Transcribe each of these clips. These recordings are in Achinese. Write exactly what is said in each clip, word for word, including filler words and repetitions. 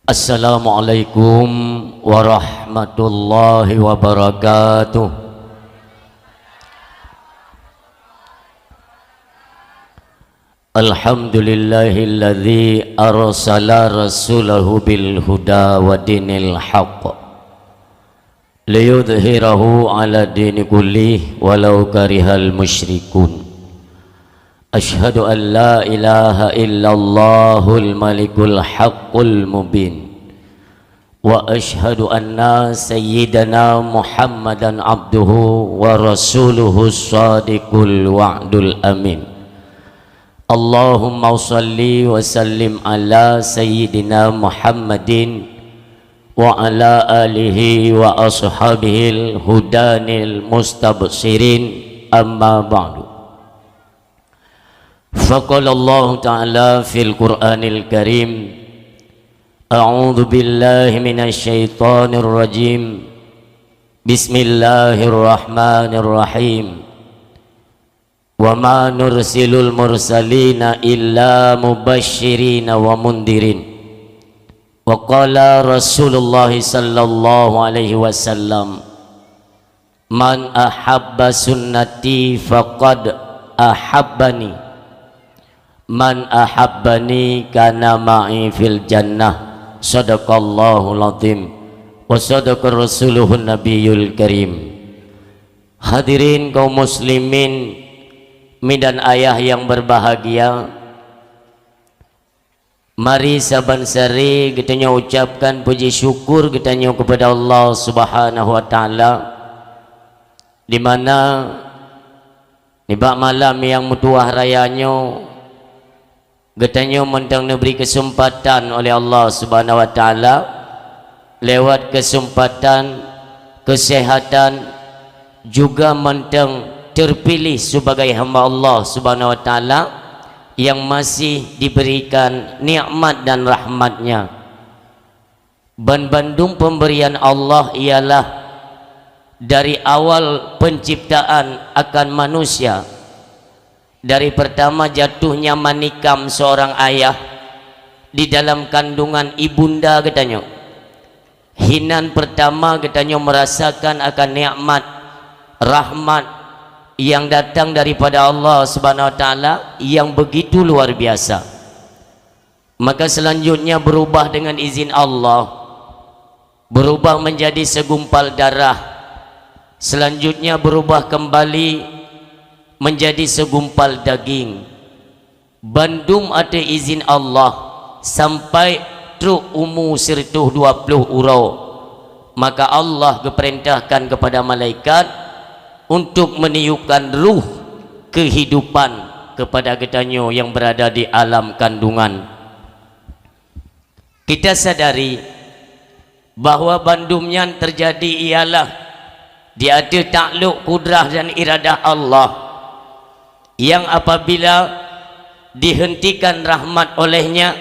Assalamualaikum warahmatullahi wabarakatuh. Alhamdulillahilladzi arsala rasulahu bil huda wa dinil haqq liyudhhirahu ala dini kullih walau karihal musyrikun. Asyhadu an la ilaha illallahul malikul haqqul mubin. Wa asyhadu anna sayyidana Muhammadan abduhu wa rasuluhu shadiqul wa'dul amin. Allahumma shalli wa sallim ala sayyidina Muhammadin wa ala alihi wa ashabihil hudanil mustabshirin, amma ba'du. Faqala Allahu ta'ala fil Qur'anil Karim, a'udzu billahi minasy syaithanir rajim. Bismillahirrahmanirrahim. Wa ma nursilul mursalina illa mubasysyirina wa mundzirin. Wa qala Rasulullah sallallahu alaihi wasallam, "Man ahabba sunnati faqad ahabbani. Man ahabbani kana ma'i fil jannah." Sadaqallahul azim. Wa sadaqa rasuluhun nabiyul karim. Hadirin kaum muslimin, mi dan ayah yang berbahagia, mari saban sari geutanyoe ucapkan puji syukur geutanyoe kepada Allah Subhanahu wa Ta'ala, di mana nibak malam nyang meutuwah raya nyoe, geutanyoe mantong neubri keuseumpatan oleh Allah Subhanahu wa Ta'ala, lewat keuseumpatan, keuseuhatan, juga mantong teupiléh sibagai hamba Allah Subhanahu wa Ta'ala nyang masih diberikan nikmat dan rahmat-Nya. Banbandum pemberian Allah ialah dari awal penciptaan akan manusia, dari pertama jatuhnya manikam seorang ayah di dalam kandungan ibunda geutanyoe. Hinan pertama geutanyoe merasakan akan nikmat, rahmat yang datang daripada Allah Subhanahu wa Ta'ala yang begitu luar biasa. Maka selanjutnya berubah dengan izin Allah, berubah menjadi segumpal darah, selanjutnya berubah kembali menjadi segumpal daging. Bandum ateueh izin Allah sampai trok umu sireutôh dua ploh uroe, maka Allah geupeurintahkan kepada malaikat untuk meniupkan ruh kehidupan kepada geutanyoe nyang berada di alam kandungan. Kita sadari bahwa bandum nyan teujadi ialah di ateueh taklok kudrah dan iradah Allah, nyang apabila dihentikan rahmat oleh-Nya,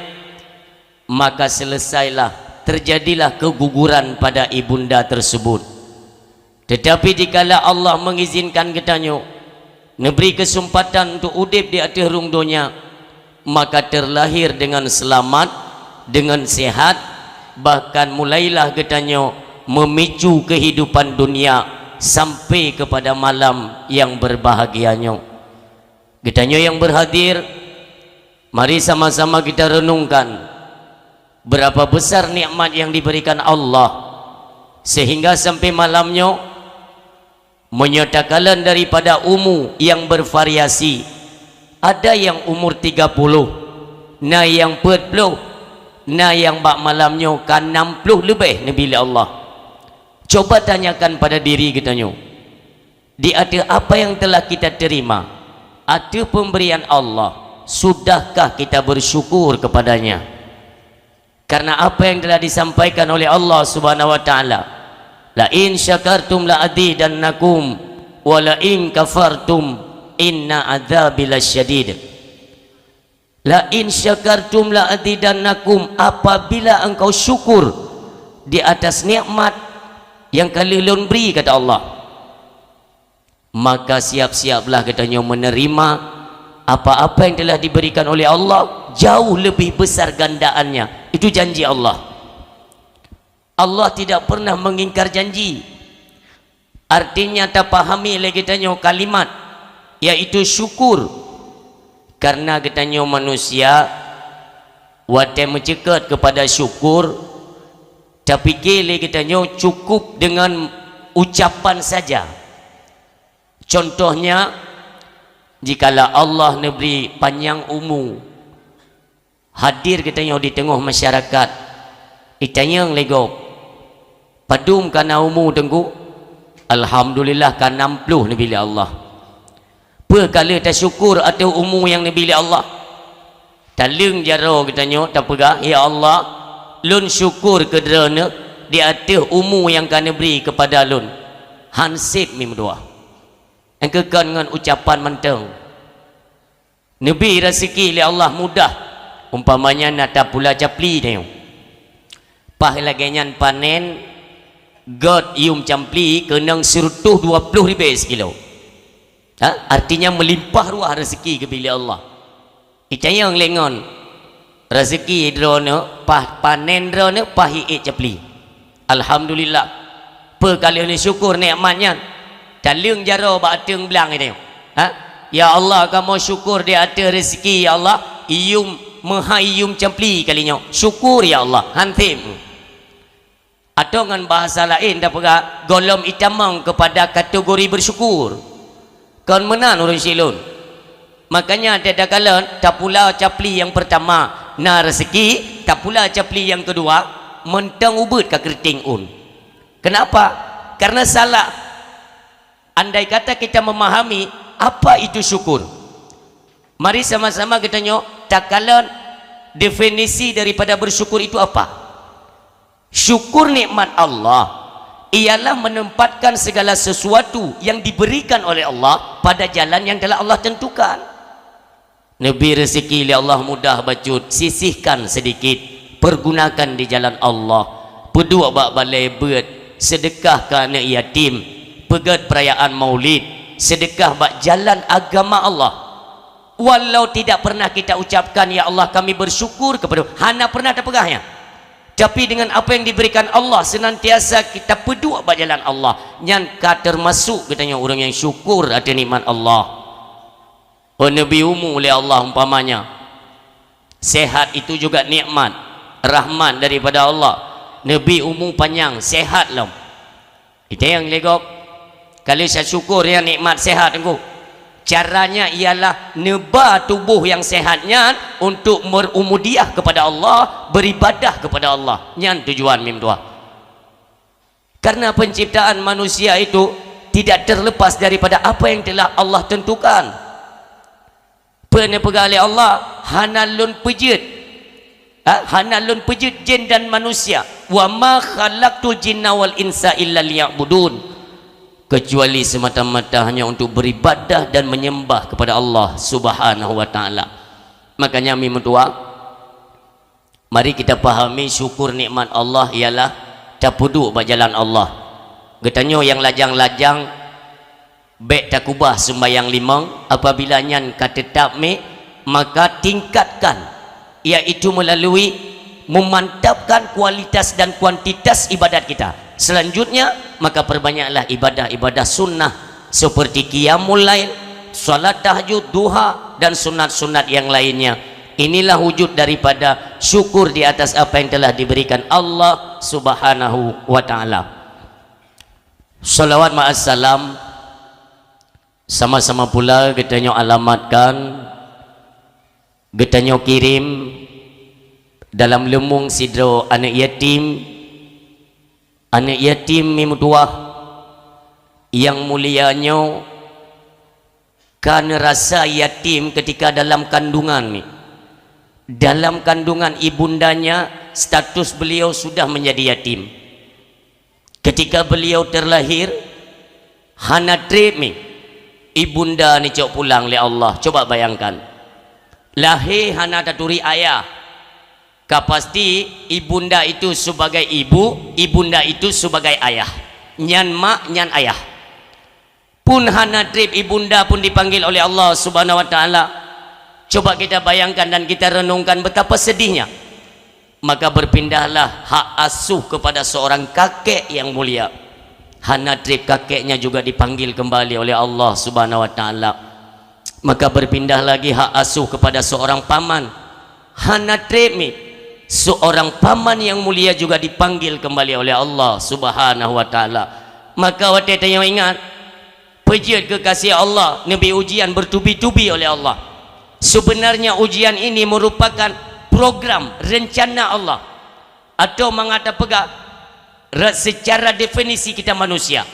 maka selesailah, terjadilah keguguran pada ibunda tersebut. Tetapi dikala Allah mengizinkan geutanyoe neubri keuseumpatan untuk udeb di ateueh rhueng donya, maka teulahé deungon seulamat, deungon seuhat, bahkan mulailah geutanyoe meumicu keuhidupan dunia sampai keupada malam nyang beurbahagia nyoe. Geutanyoe nyang beurhadir, mari sama-sama kita renungkan berapa besar nikmat yang diberikan Allah, sehingga sampai malam nyoe, meunyoe takalon daripada umu nyang bervariasi, ada nyang umur tiga puluh, na nyang peuet ploh, na nyang bak malam nyoe ka nam ploh leubeh neubi lé Allah. Coba tanyakan pada diri geutanyoe, di ateueh apa yang telah kita terima, ateueh pemberian Allah, sudahkah kita bersyukur kepada-Nya? Karena apa yang telah disampaikan oleh Allah Subhanahu wa Ta'ala, "La in syakartum la azidannakum, wa la in kafartum inna adzabi lasyadid." "La in syakartum la azidannakum," apabila engkau syukur di atas nikmat yang ka lheueh Lôn bri, kata Allah, maka siap-siaplah geutanyoe menerima apa-apa yang telah diberikan oleh Allah, jauh lebih besar gandaannya. Itu janji Allah. Allah tidak pernah mengingkar janji. Artinya tapahami lé geutanyoe kalimat, yaitu syukur. Karena geutanyoe manusia, watée meuceukeut kepada syukur, tapike lé geutanyoe cukup dengan ucapan saja. Contohnya, jikalau Allah neubri panyang umu, hadir geutanyoe di teungoh masyarakat, itanyong lé gob, "Padum ka na umu, Teungku?" "Alhamdulillah, ka nam ploh neubri lé Allah." Peu ka lheueh tasyukur ateueh umu nyang neubri lé Allah? Taleueng jaroe geutanyoe tapeugah, "Ya Allah, lôn syukur keu Droeneuh di ateueh umu nyang ka neubri keupada lôn." Han seb meudoá. Engkeu kon ngon ucapan mantong. Neubri raseuki lé Allah mudah, umpamanya na tapula capli tanyoe. Paih lagée nyan panen, gét yuem capli keunong sireutoh dua ploh ribée sikilo. Ha? Artinya meulimpah ruah raseuki geubri lé Allah. Itanyong lé ngon raseuki droeneuh, paih panen droeneuh, paih iék capli. Alhamdulillah. Peu ka lheueh neusyukur nikmat nyan? Taleueng jaroe bak ateueng blang geutanyoe. Ha? "Ya Allah, kamoe syukur di ateueh raseuki, ya Allah, yuem meuhai yuem capli kali nyoe. Syukur, ya Allah." Han tem. Atau ngon bahasa laén tapeugah, gohlom itamong keupada kategori beusyukur. Kon meunan ureuëng syik lôn. Makanya, takalon tapula capli nyang peurtama na raseuki, tapula capli nyang keudua, mantong ubeuet ka keureuteng ôn. Kenapa? Karena salah. Andai kata kita memahami apa itu syukur, mari sama-sama geutanyoe takalon definisi daripada bersyukur itu apa. Syukur nikmat Allah ialah menempatkan segala sesuatu yang diberikan oleh Allah pada jalan yang telah Allah tentukan. Neubri raseuki lé Allah mudah bacut, sisihkan sedikit, pergunakan di jalan Allah. Peuduek bak balée beuet, seudeukah keu aneuëk yatim, peugét peurayaan Maulid, seudeukah bak jalan agama Allah. Walau tidak pernah kita ucapkan, "Ya Allah, kami bersyukur kepada," hana pernah tapeugah nyan. Tapi dengan apa yang diberikan Allah, senantiasa kita peuduek bak jalan Allah. Nyan ka teumasuk geutanyoe ureuëng nyang syukur ateueh nikmat Allah. Oh, neubri umu lé Allah umpamanya. Sehat itu juga nikmat, rahmat daripada Allah. Neubri umu panyang, sehat lom. Itanyong lé gob, ka lheueh tasyukur ya nikmat sehat, Teungku? Caranya ialah neuba tuboh nyang sehat nyan untuk berubudiyah kepada Allah, beribadah kepada Allah. Nyan tujuan meudoá. Karena penciptaan manusia itu tidak terlepas daripada apa yang telah Allah tentukan. Peue neupeugah lé Allah, "Hana lôn peujeuet, ha, hana lôn peujeuet jin dan manusia, wa ma khalaqtul jinna wal insa illa liya'budun." Kecuali semata-mata hanya untuk beribadah dan menyembah kepada Allah Subhanahu wa Ta'ala. Makanya, mi meutuah, mari kita pahami syukur nikmat Allah ialah tapeuduek bak jalan Allah. Geutanyoe nyang lajang-lajang, bék takubah sumbayang limong, apabila nyan ka teutab mi, maka tingkatkan, yaitu melalui memantapkan kualitas dan kuantitas ibadat kita. Selanjutnya, maka perbanyaklah ibadah-ibadah sunnah seperti qiyamul lail, salat tahajud, duha, dan sunat-sunat yang lainnya. Inilah wujud daripada syukur di atas apa yang telah diberikan Allah Subhanahu wa Ta'ala. Salawat ma'as salam sama-sama pula geutanyoe alamatkan, geutanyoe kirém dalam leumong sidroe aneuëk yatim. Aneuëk yatim mi meutuah nyang mulia nyoe ka neurasa yatim ketika dalam kandungan mi. Dalam kandungan ibundanya, status beliau sudah menjadi yatim. Ketika beliau terlahir, hana treb mi ibunda neucok pulang lé Allah. Coba bayangkan, lahé hana taturi ayah. Ka pasti ibunda itu sebagai ibu, ibunda itu sebagai ayah. Nyan mak, nyan ayah. Pun hana treb ibunda pun dipanggil oleh Allah Subhanahu wa Ta'ala. Coba kita bayangkan dan kita renungkan betapa sedihnya. Maka berpindahlah hak asuh kepada seorang kakek yang mulia. Hana treb kakeknya juga dipanggil kembali oleh Allah Subhanahu wa Ta'ala. Maka berpindah lagi hak asuh kepada seorang paman. Hana treb mi, seorang paman yang mulia juga dipanggil kembali oleh Allah Subhanahu wa Ta'ala. Maka watée tanyoe ingat, peujeuet kekasih Allah, neubi ujian bertubi-tubi oleh Allah. Sebenarnya ujian ini merupakan program rencana Allah. Atau mangat tapeugah, re-, secara definisi kita manusia.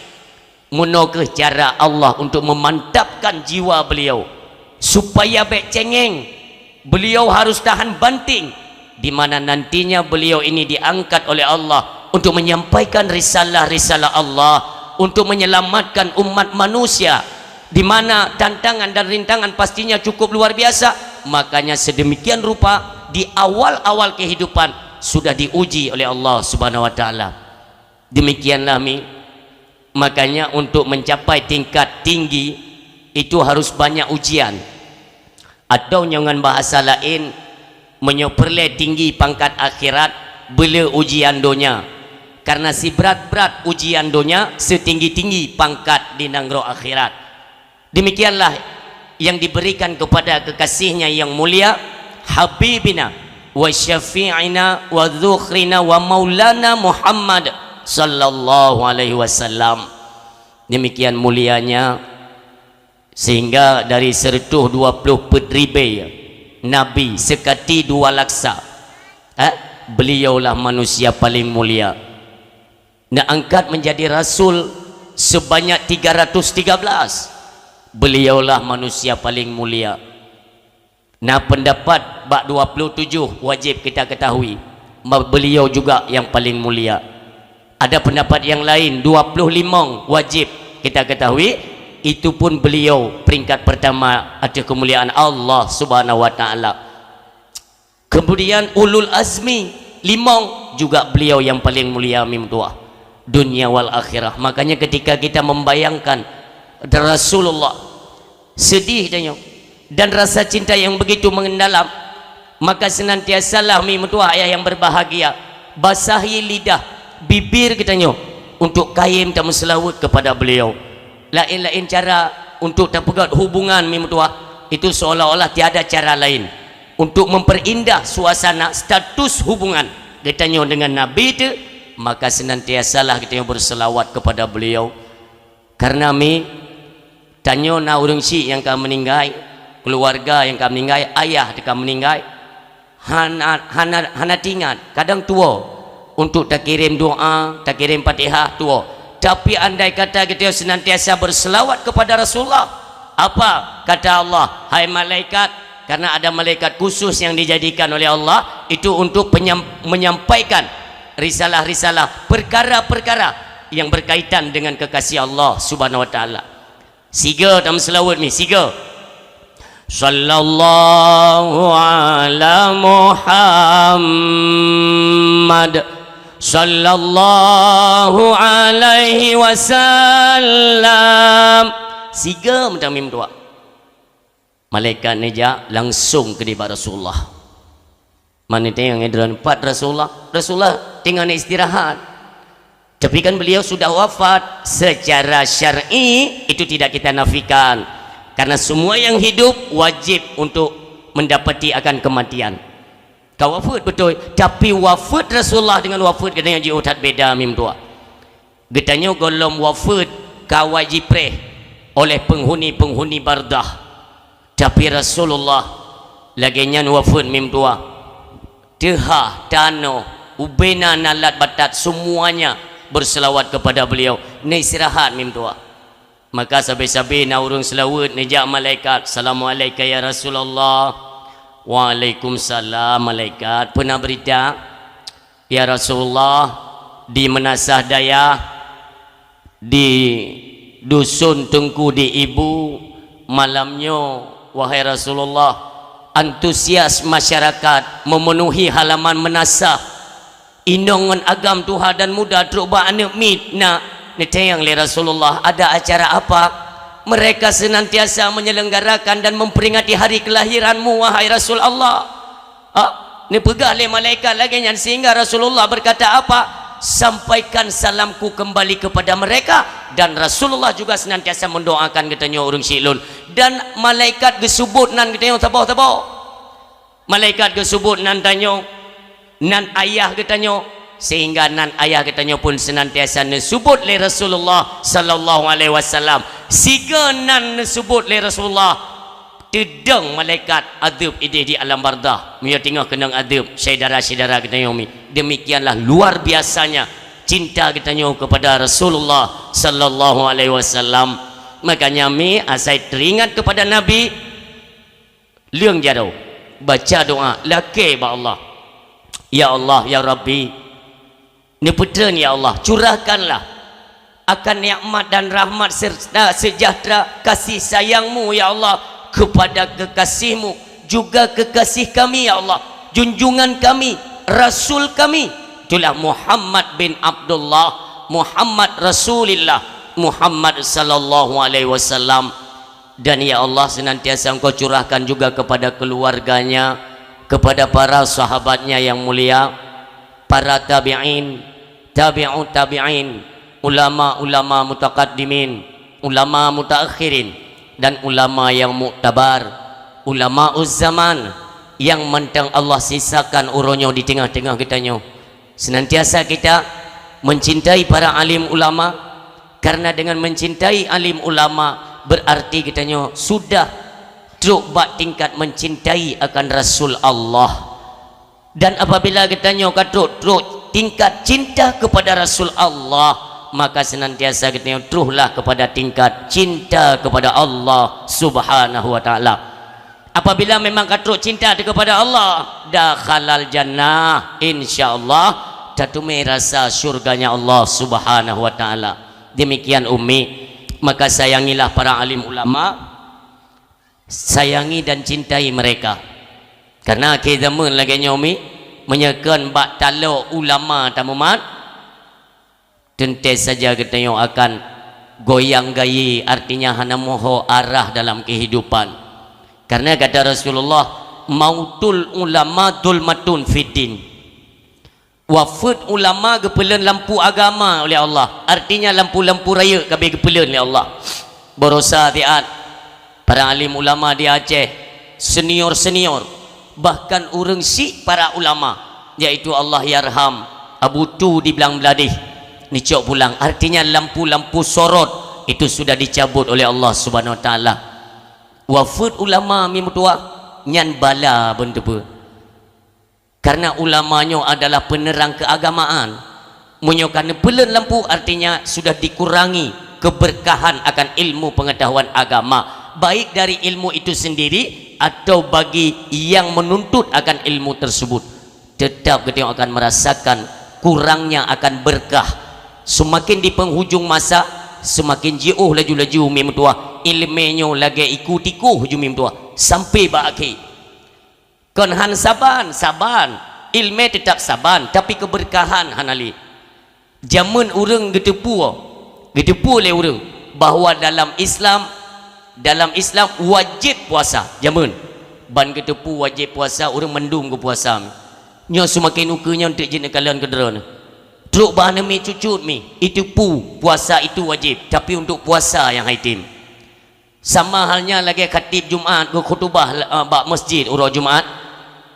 Meunoe kheueh cara Allah untuk memantapkan jiwa beliau, supaya bék cengeng. Beliau harus tahan banting, di mana nantinya beliau ini diangkat oleh Allah untuk menyampaikan risalah-risalah Allah, untuk menyelamatkan umat manusia, di mana tantangan dan rintangan pastinya cukup luar biasa. Makanya sedemikian rupa di awal-awal kehidupan sudah diuji oleh Allah Subhanahu wa Ta'ala. Demikianlah mi. Makanya untuk mencapai tingkat tinggi itu harus banyak ujian. Atau nyoe ngon bahasa laén, meunyoe peureulée tinggi pangkat akhirat, beuleu ujian donya. Karena sibrat-brat ujian donya, setinggi-tinggi pangkat di nanggroe akhirat. Demikianlah yang diberikan kepada kekasihnya yang mulia, habibina wa syafi'ina wa dzukhrina wa maulana Muhammad sallallahu alaihi wasallam. Demikian mulianya, sehingga dari seratus dua puluh peuet ribée nabi, seukati dua laksa, eh, beliaulah manusia paling mulia. Neuangkat menjadi rasul sebanyak tiga ratus tiga belas. Beliaulah manusia paling mulia. Na pendapat bak dua puluh tujuh wajib kita ketahui, ma-, beliau juga yang paling mulia. Ada pendapat yang lain, dua puluh limong wajib kita ketahui, itu pun beliau peringkat pertama ateueh kemuliaan Allah Subhanahu wa Ta'ala. Kemudian ulul azmi, limong, juga beliau yang paling mulia, mi meutuah, dunia wal akhirah. Makanya ketika kita membayangkan Rasulullah sedih tanyoe dan rasa cinta yang begitu mendalam, maka senantiasalah, mi meutuah ayah yang berbahagia, basahi lidah, bibir geutanyoe untuk kayém tameuseulaweuet kepada beliau. Laén-laén cara untuk tapeugét hubungan, mi meutuah, itu seolah-olah tiada cara lain untuk memperindah suasana status hubungan geutanyoe dengan Nabi teuh, maka senantiasalah geutanyoe berselawat kepada beliau. Karena mi, tanyoe na ureuëng syik nyang ka meuninggai, keuluwarga nyang ka meuninggai, ayah teuh ka meuninggai, hana, hana, hana teuingat, kadang tuwoe untuk takirém doa, takirém Fatihah, tuwoe. Tapi andai kata geutanyoe senantiasa berselawat kepada Rasulullah, apa kata Allah, "Hai malaikat," karena ada malaikat khusus yang dijadikan oleh Allah itu untuk penyam-, menyampaikan risalah-risalah, perkara-perkara yang berkaitan dengan kekasih Allah Subhanahu wa Ta'ala. Siga tameuseulaweuet mi, siga. Sallallahu ala Muhammad, sallallahu alaihi wasallam. Siga meutamim dua. Malaikat neujak langsung keu nibak Rasulullah. Mani teuingat droen pat Rasulullah, Rasulullah teungoh istirahat. Tapi kan beliau sudah wafat, secara syar'i itu tidak kita nafikan. Karena semua yang hidup wajib untuk mendapati akan kematian. Ka wafat betul, tapi wafat Rasulullah dengan wafat geutanyoe jiôh that beda, mi meutuah. Geutanyoe gohlom wafat ka wajib preh oleh penghuni-penghuni bardah. Tapi Rasulullah lagée nyan wafat, mi meutuah. Teuhah, tanoh, ubena, nalat, batat, semuanya berselawat kepada beliau. Neuistirahat, mi meutuah. Maka sabe-sabe na ureuëng seulaweuet, neujak malaikat, "Assalamualaika ya Rasulullah." "Waalaikumsalam, malaikat. Peue na beurita?" "Ya Rasulullah, di Meunasah Dayah, di dusun Teungku di Ibu, malam nyoe, wahai Rasulullah, antusias masyarakat memenuhi halaman meunasah. Inong ngon agam tuha dan muda trok bak aneuëk miet na." Neutanyong lé Rasulullah, "Ada acara apa?" "Mereka senantiasa menyelenggarakan dan memperingati hari kelahiranmu, wahai Rasul Allah." Ha? Neupeugah lé malaikat lagée nyan, sehingga Rasulullah berkata apa? "Sampaikan salamku kembali kepada mereka," dan Rasulullah juga senantiasa mendoakan geutanyoe ureuëng syiek lôn. Dan malaikat geusubut nan geutanyoe saboh-saboh. Malaikat geusubut nan tanyoe, nan ayah geutanyoe, sehingga nan ayah geutanyoe pun senantiasa neusubut lé Rasulullah sallallahu alaihi wasallam. Sigoe nan neusubut lé Rasulullah, teudong malaikat adeueb idéh di alam bardah. Meunyoe teungoh keunong adeueb, syedara-syedara geutanyoe mi. Demikianlah luar biasanya cinta geutanyoe kepada Rasulullah sallallahu alaihi wasallam. Makanya mi asai teringat kepada Nabi, leueng jaroe, baca doa, lakée bak Allah. Ya Allah, ya Rabbi, neupeutreun ya Allah, curahkanlah akan nikmat dan rahmat serta sejahtera kasih sayang-Mu ya Allah kepada kekasih-Mu, juga kekasih kami ya Allah, junjungan kami, rasul kami, itulah Muhammad bin Abdullah, Muhammad Rasulillah, Muhammad sallallahu alaihi wasallam. Dan ya Allah, senantiasa Engkau curahkan juga kepada keluarganya, kepada para sahabatnya yang mulia, para tabi'in, tabi'ut tabi'in, ulama-ulama mutaqaddimin, ulama mutaakhirin, dan ulama yang muktabar, ulama zaman yang mantong Allah sisakan uroe nyoe di tengah-tengah geutanyoe. Senantiasa kita mencintai para alim ulama, karena dengan mencintai alim ulama berarti geutanyoe sudah trok bak tingkat mencintai akan Rasul Allah. Dan apabila geutanyoe ka trok, trok tingkat cinta kepada Rasul Allah, maka senantiasa geutanyoe trohlah kepada tingkat cinta kepada Allah Subhanahu wa Ta'ala. Apabila memang ka trok cinta teuh kepada Allah, dakhalal jannah, insya Allah tateumé rasa syurganya Allah Subhanahu wa Ta'ala. Demikian Ummi, maka sayangilah para alim ulama, sayangi dan cintai mereka. Karena akhé zaman lagée nyoe Ummi, meunyoe kon bak taloe ulama tamumat, teuntée saja geutanyoe akan goyang gayi, artinya hana meuho arah dalam kehidupan. Karena kata Rasulullah, "Mautul ulama zulmatun fiddin." Wafeuet ulama geupeulon lampu agama oleh Allah, artinya lampu-lampu rayeuk ka abéh geupeulon lé Allah. Barosa siat para alim ulama di Aceh, senior-senior, bahkan ureuëng syiek para ulama, yaitu Allahyarham Abu Tu di Blang Bladeh, neucok pulang. Artinya lampu-lampu sorot itu sudah dicabut oleh Allah Subhanahu Wa Taala. Wafeuet ulama mi meutuwah, nyan bala beunteupeu. Karena ulama nyoe adalah penerang keagamaan. Meunyoe ka neupeulon lampu, artinya sudah dikurangi keberkahan akan ilmu pengetahuan agama, baik dari ilmu itu sendiri atau bagi yang menuntut akan ilmu tersebut. Tetap geutanyoe akan merasakan kurangnya akan berkah. Semakin di penghujung masa, semakin jiôh laju-laju mi meutuwah. Iéleumé nyoe lagée iku tikoh ju mi meutuwah sampai bak akhé. Kon han saban, saban. Iéleumé teutab saban, tapi keubeurkahan hana lé. Jameun ureuëng geuteupeue, geuteupeue lé ureuëng bahwa dalam Islam, dalam Islam wajéb puasa. Jameun ban geuteupeue wajéb puasa, ureuëng mandum geupuasa. Nyoe seumaken ukeue nyoe teuk jeuet neukalon keu droeneuh. Trok bak aneuk miet cucut mi, iteupeue puasa itu wajéb, tapi untuk puasa nyang hai tem. Sama halnya lagée khatib Jumat geukhutubah, eh, bak masjid uroe Jumat,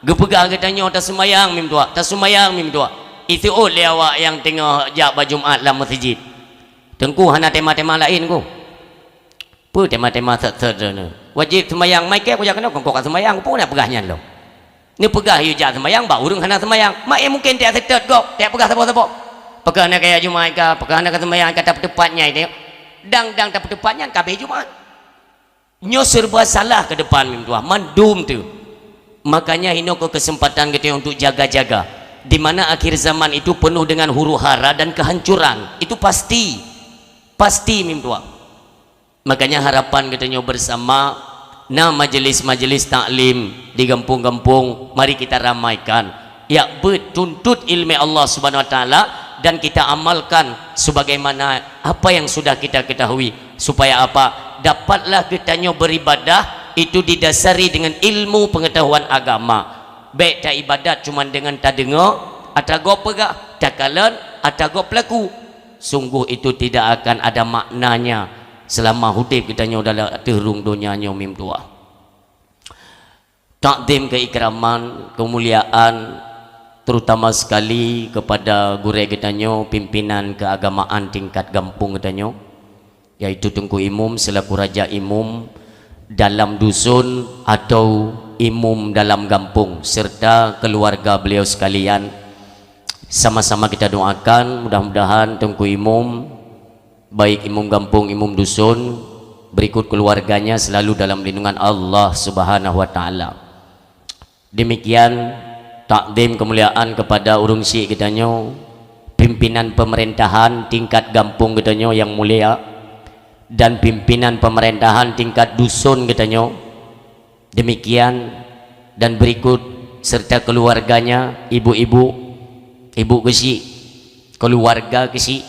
geupeugah geutanyoe taseumayang mi meutuwah, taseumayang mi meutuwah. Iseuôt lé awak nyang teungoh jak bak Jumat lam masjid. Teungku hana tema-tema laén ku. Peue tema-tema sat-sat droeneuh? Wajéb seumayang, mai kée kujak keunoe kongkong ka seumayang, peue na peugah nyan lom? Neupeugah yue jak seumayang bak ureuëng hana seumayang. Mak, eh, mungken tiak seutôt gob, tiak peugah saboh-saboh. Peugah na kaya Jumaat ka, peugah na ka seumayang ka, tapeuteupat nyai teuh. Dang-dang tapeuteupat nyan ka abéh Jumaat. Nyoe serba salah ke depan mi meutuwah, mandum teuh. Makanya inoe keu kesempatan geutanyoe untuk jaga-jaga. Di mana akhir zaman itu penuh dengan huru-hara dan kehancuran. Itu pasti. Pasti mi meutuwah. Makanya harapan geutanyoe bersama, na majelis-majelis taklim di gampông-gampông, mari kita ramaikan. Jak beuet tuntut iéleumé Allah Subhanahu Wa Taala dan kita amalkan sebagaimana apa yang sudah kita ketahui. Supaya apa? Dapatlah geutanyoe beribadah itu didasari dengan ilmu pengetahuan agama. Bék taibadat cuma deungon tadeungoe, ata gob peugah, takalon, ata gob peulaku. Sungguh itu tidak akan ada maknanya selama udeb geutanyoe dalam ateueh rhueng donya nyoe mim tuah. Takzim keikraman, kemuliaan, terutama sekali kepada gurée geutanyoe, pimpinan keagamaan tingkat gampông geutanyoe, yaitu Teungku Imum selaku raja imum dalam dusun atau imum dalam gampông, serta keluarga beliau sekalian. Sama-sama kita doakan, mudah-mudahan Teungku Imum, baik imum gampông, imum dusun, berikut keluarganya selalu dalam lindungan Allah Subhanahu wa Taala. Demikian takzim kemuliaan kepada ureuëng syik geutanyoe, pimpinan pemerintahan tingkat gampông geutanyoe yang mulia, dan pimpinan pemerintahan tingkat dusun geutanyoe. Demikian dan berikut serta keluarganya, ibu-ibu, ibu geusyik, keluarga geusyik.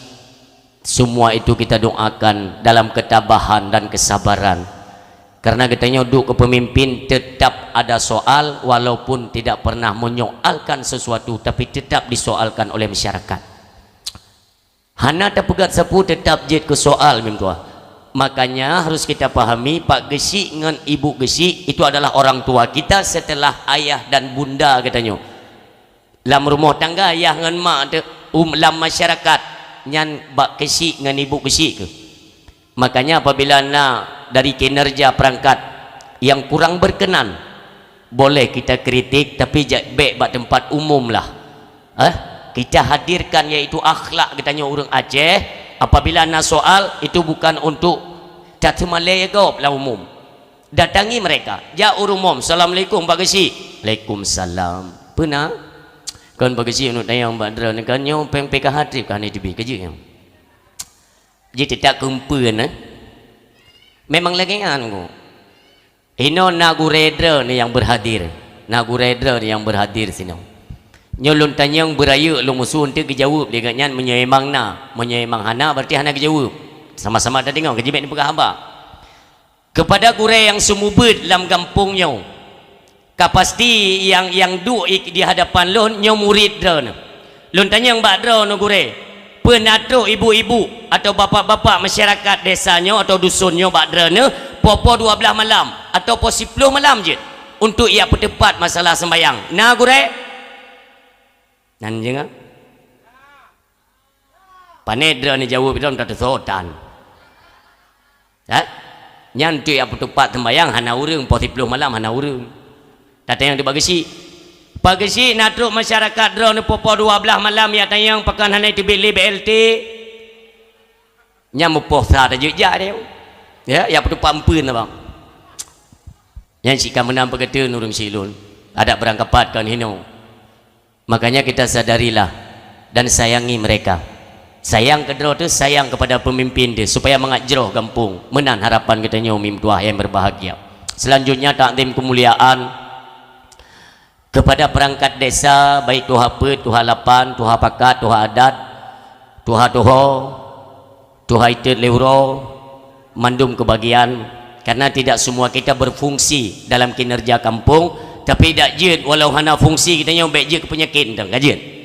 Semua itu kita doakan dalam ketabahan dan kesabaran. Karena geutanyoe duek keu pemimpin tetap ada soal, walaupun tidak pernah menyoalkan sesuatu, tapi tetap disoalkan oleh masyarakat. Hana tapeugah sapeue, tetap jeuet keu soal mim tuah. Makanya harus kita pahami, pak geusyik ngon ibu geusyik itu adalah orang tua kita setelah ayah dan bunda geutanyoe. Lam rumoh tangga ayah ngon mak teuh, um, lam masyarakat nyan bak keusyik ngon ibu keusyik keuh. Makanya apabila na dari kinerja perangkat yang kurang berkenan, boleh kita kritik, tapi ja-, bék bak tempat umum lah. Eh, kita hadirkan yaitu akhlak geutanyoe ureuëng Aceh. Apabila na soal, itu bukan untuk tateumalée gob lam umum. Datangi mereka. Jak ureuëng umum, "Assalamualaikum, Pak Geusyik." "Waalaikumsalam." "Peue na?" "Kon Pak Geusyik, neuk tanyong bak droeneuh, kan nyoe péng P K H trép ka hana teubiet, ka jeuet nyoe?" Jeuet teutak keumpeuen, eh? Memang lagée nyan, Ungku. Inoe na gurée droeneuh nyang berhadir. Na gurée droeneuh nyang berhadir sinoe. Nyoe lôn tanyong beurayeuk lôn musoh eunteuk geujaweueb lé gobnyan, meunyoe memang na. Meunyoe memang hana, berarti hana geujaweueb. Sama-sama tadeungoe, ka jeuet bèk neupeugah haba. Keupada gurée nyang seumeubeuet lam gampông nyoe, ka pasti nyang, nyang duek i-, di hadapan lôn nyoe murit droeneuh. Lôn tanyong bak droeneuh gurée, peue na trok ibu-ibu atau bapak-bapak masyarakat desa nyoe atau dusun nyoe bak droeneuh poh-poh dua blaih malam atau poh siploh malam jeuet untuk jak peuteupat masalah seumbahyang? Na gurée? Nan jeuet ngon? Pané droeneuh jaweueb droeneuh tateusoe tan. Eh? Nyan tu jak peuteupat seumbahyang hana ureuëng, poh siploh malam hana ureuëng. Tatanyong di Pak Geusyik. Pak Geusyik, na trok masyarakat droeneuh poh-poh dua blaih malam jak tanyong pakon hana teubiet lé B L T. Nyan mupoh sa tajak jak dia. Ya, jak peuteupat empeuen abang. Nyan cit ka meunan peugah teun ureuëng syik lôn. Adak beurangkapat kon hinoe. Makanya kita sadarilah dan sayangi mereka. Sayang keudroe teuh, sayang kepada pemimpin teuh, supaya mangat jroh gampông. Meunan harapan geutanyoe mim tuah nyang berbahagia. Selanjutnya, takzim kemuliaan kepada perangkat desa, baik tuha peuet, tuha lapan, tuha pakat, tuha adat, tuha tuho, tuha itet lé uroe, mandum keubagian, karena tidak semua kita berfungsi dalam kinerja kampung, tapi dak jeuet walau hana fungsi geutanyoe bèk jeuet keu peunyakét, entong ka jeuet.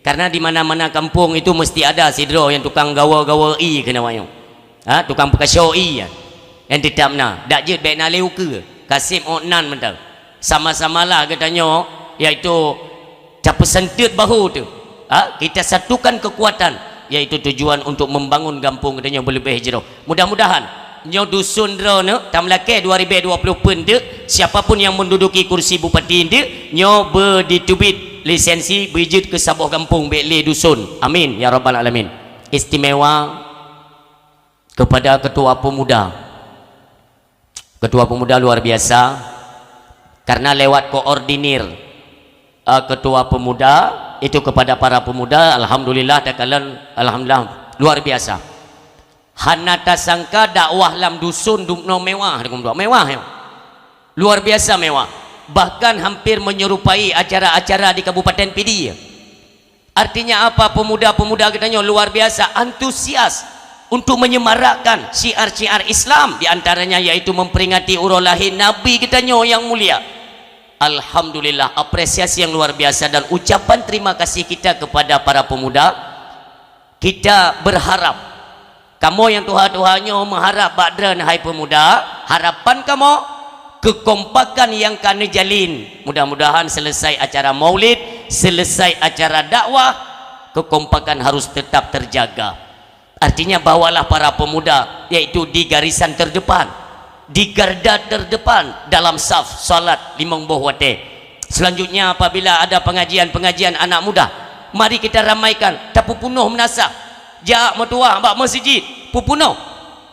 Karena di mana-mana kampung itu mesti ada sidroe nyang tukang gawa-gawa ie keunoe nyoe. Ha, tukang peukaso ie nyan. Nyang teutab na, dak jeuet bèk na lé ukeue, ka seb ôk nan mantong. Sama-samalah geutanyoe, yaitu tapeuseunteuet bahu teuh. Ha, kita satukan kekuatan, yaitu tujuan untuk membangun gampông geutanyoe beuleubeh jroh. Mudah-mudahan nyoe dusun droeneuh tameulakèe dua ribèe dua ploh peuet teuk, siapa pun yang menduduki kursi bupati teuk, nyoe beuditeubiet lisensi beujeuet keu saboh gampông bèk lé dusun. Amin ya rabbal alamin. Istimewa kepada ketua pemuda. Ketua pemuda luar biasa, karena lewat koordinir, eh, ketua pemuda itu kepada para pemuda, alhamdulillah, takalon, alhamdulillah, luar biasa. Hana tasangka dakwah lam dusun dumnoe mewah, mewah ya. Luar biasa mewah. Bahkan hampir menyerupai acara-acara di Kabupaten Pidie. Artinya apa? Pemuda-pemuda geutanyoe luar biasa antusias untuk menyemarakkan syiar-syiar Islam, di antaranya yaitu memperingati uroe lahé Nabi geutanyoe nyang mulia. Alhamdulillah, apresiasi yang luar biasa dan ucapan terima kasih kita kepada para pemuda. Kita berharap, kamoe nyang tuha-tuha nyoe meuharap bak droeneuh hai pemuda, harapan kamoe, keukompakan nyang ka neujalin, mudah-mudahan selesai acara maulid, selesai acara dakwah, keukompakan harus tetap terjaga. Artinya, bawalah para pemuda, yaitu di garisan terdepan, di garda terdepan dalam saf salat limong boh watée. Selanjutnya, apabila ada pengajian-pengajian anak muda, mari kita ramaikan, tapeupunoh meunasah. Jak meutuwah bak meuseujid, peupunoh,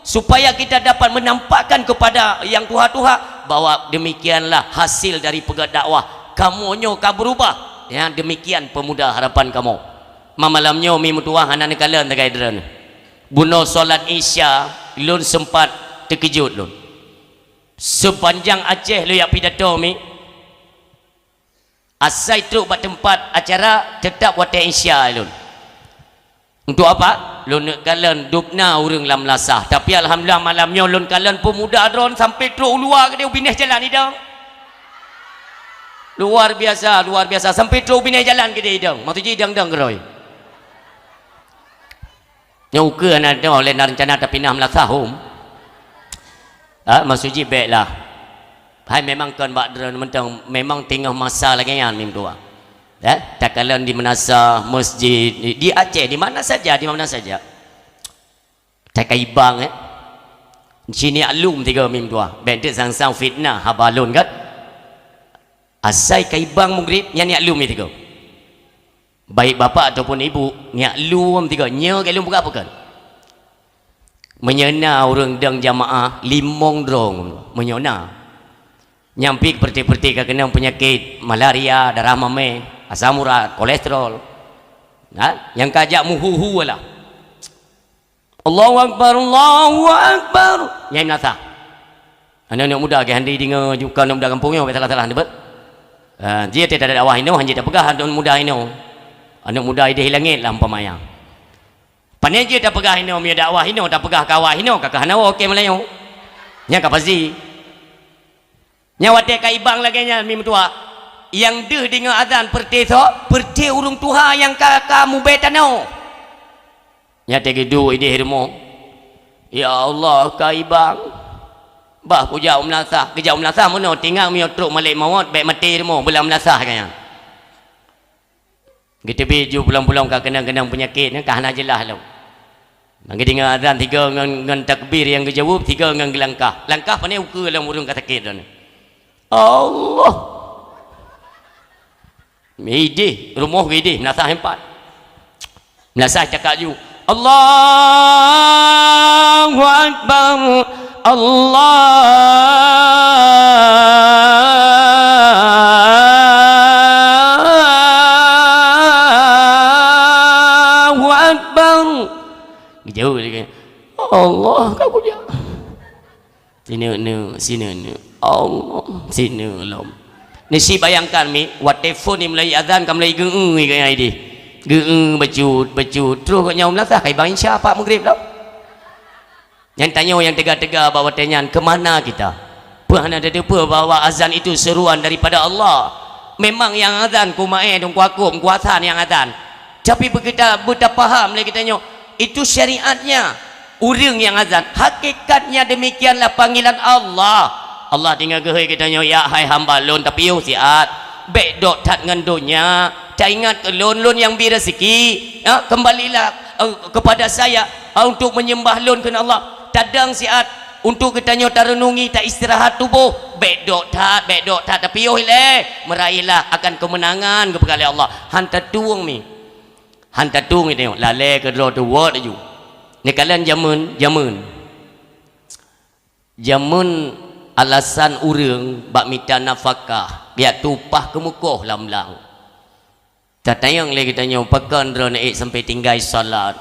supaya kita dapat menampakkan kepada nyang tuha-tuha bahwa demikianlah hasil dari peugét dakwah. Kamoe nyoe ka berubah. Ya, demikian pemuda harapan kamoe. Ma malam nyoe mi meutuwah hana neukalon tagai droeneuh. Bunoe salat Isya, lôn sempat teukeujot lôn. Sepanjang Aceh lôn jak pidato mi, asai trok bak teumpat acara, teutap watée Isya lôn. Untuk apa? Lôn neuk kalon dubna ureuëng lam meunasah. Tapi alhamdulillah, malam nyoe lôn kalon peumuda droen sampai trok u luwa keudeh u binéh jalan idong. Luar biasa, luar biasa. Sampai trok u binéh jalan keudeh idong. Maksud jih idong-dong keudroe. Nyoe ukeue hana teuh lé na reuncana tapinah meunasah hom. Ha, maksud jih bék lah. Hai memang kon bak droen mantong, memang teungoh masa lagée nyan mi meutuwah. Eh, takalon di meunasah, masjid, di, di Aceh, di mana saja, di mana saja. Takai bang, eh. Ci niyak lum tiga mi meutuwah. Bék teuk sang-sang fitnah haba lôn kan. Asai kai bang mugrib, nyan niyak lum tiga. Baik bapak ataupun ibu, niyak lum tiga. Nyoe kai lum peugah peue kon. Meunyoe na ureuëng dong jamaah limong droe, meunyoe na. Nyang pih peureute-peureute ka keunong peunyakét malaria, darah mamèh, asam urat, kolesterol. Ha? Nyang ka jak meuhu-hu lah. Allahu Akbar, Allahu Akbar. Nyai meunasah. Aneuk-aneuk muda ke handi deungoe juga aneuk muda gampông nyoe, salah-salah neubeut. Ha, jih teuh tada dakwah inoe, hanjeuet tapeugah aneuk muda inoe. Aneuk muda ideh langét lah umpamanya. Pane jeuet tapeugah inoe, meunyoe dakwah inoe, tapeugah keu awak inoe, ka keuh hana woe, oke Meulayu. Nyan ka pasti. Nyan watée ka ibang lagée nyan mi meutuwah. Nyang deuh deungoe azan peureuté soe, peureuté ureuëng tuha nyang ka, ka mubée tanoh. Nyan watée geuduek ideh rumoh. Ya Allah, ka ibang. Bah kujak u meulasah, geujak u meulasah meunoe, tingang meunyoe trok malaikat mawöt, bék maté rumoh, beulam meulasah ka nyan. Geuteubiet ju pulang-pulang ka keunong-keunong peunyakét nyan ka hana jeulaih lom. Nyang geudeungoe azan sigoe ngon, ngon takbir nyang geujaweueb, sigoe ngon geulangkah. Langkah pane ukeue lom ureuëng ka sakét droeneuh. Allah! Ideh, rumoh ideh, meulasah empat. Meulasah cakak ju. Allahu Akbar. Allahu Akbar. Geujaweueb lagi. Allah ka kujak. Sineuk-neuk, sineuk-neuk. Allah, sineuk lom. Ni si bayangkan mi, watée phon ni mulai azan ka mulai geu-eu geuh ideh. Geu-eu bacut, bacut. Terus gobnyan u meulasah, ka ibang isya pat mugrib lom. Nyang tanyoe nyang teuga-teuga bak watée nyan, keu mana kita? Peue hana tateupeue bahwa azan itu seruan daripada Allah? Memang nyang azan ku maé dong kuakub kuasa nyang azan. Tapi beukita beutapaham lé geutanyoe, itu syariatnya. Ureuëng nyang azan, hakikatnya demikianlah panggilan Allah. Allah tinggai geuhôi geutanyoe, "Ya hai hamba Lôn, tapiôh siat. Bék dok that ngon donya. Taingat keu Lôn, Lôn nyang bi raseuki. Ya, kembalilah, eh, kepada Saya, eh, untuk menyembah Lôn," kheun Allah. Tadong siat untuk geutanyoe tareunungi, taistirahat tuboh. Bék dok that, bék dok that, tapiôh ilée. Meuraihlah akan keumeunangan geupeugah lé Allah. Han tatueng mi. Han tatueng geutanyoe, lalée keudroe teuwot laju. Neukalon jameun, jameun. Jameun alasan ureuëng bak mita nafakah, jak tumpah keumukoh lam blang. Tatanyong lé geutanyoe, pakon droeneuh ék sampai tinggai salat?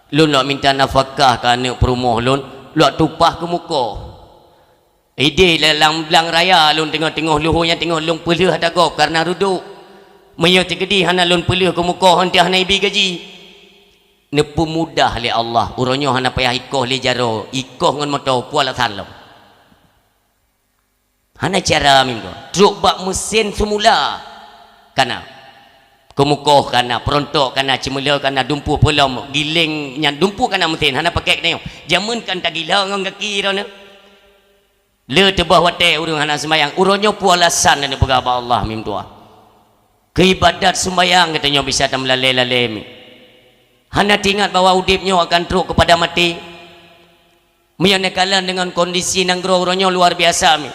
Lôn lok mita nafakah keu aneuk peurumoh lôn, lok tumpah keumukoh. Ideh lam blang raya lôn teungoh-teungoh luho nyan teungoh lôn peulheueh ata gob kareuna reudok. Meunyoe teukeudi hana lôn peulheueh keumukoh, han teuh hana ibi gaji. Neupeumudah lé Allah, uroe nyoe hana payah ikoh lé jaroe, ikoh ngon moto, peue alasan lom. Hana cara meunan. Trok bak meusén seumula. Kana. Keumukoh kana, peurontok kana, ceumeula kana, dumpeue peulom, giléng nyan dumpeue kana meusén, hana pakék nyoe. Jameun kan tagila ngon gaki droeneuh. Le teuboh watée ureuëng hana seumayang, uroe nyoe peue alasan dan peugah bak Allah meutuah. Keu ibadat seumayang geutanyoe bisa tameulalée-lalée mi. Hana teuingat bahwa udeb nyoe akan trok keupada maté. Meunyoe neukalon deungon kondisi nanggroe uroe nyoe luar biasa mi.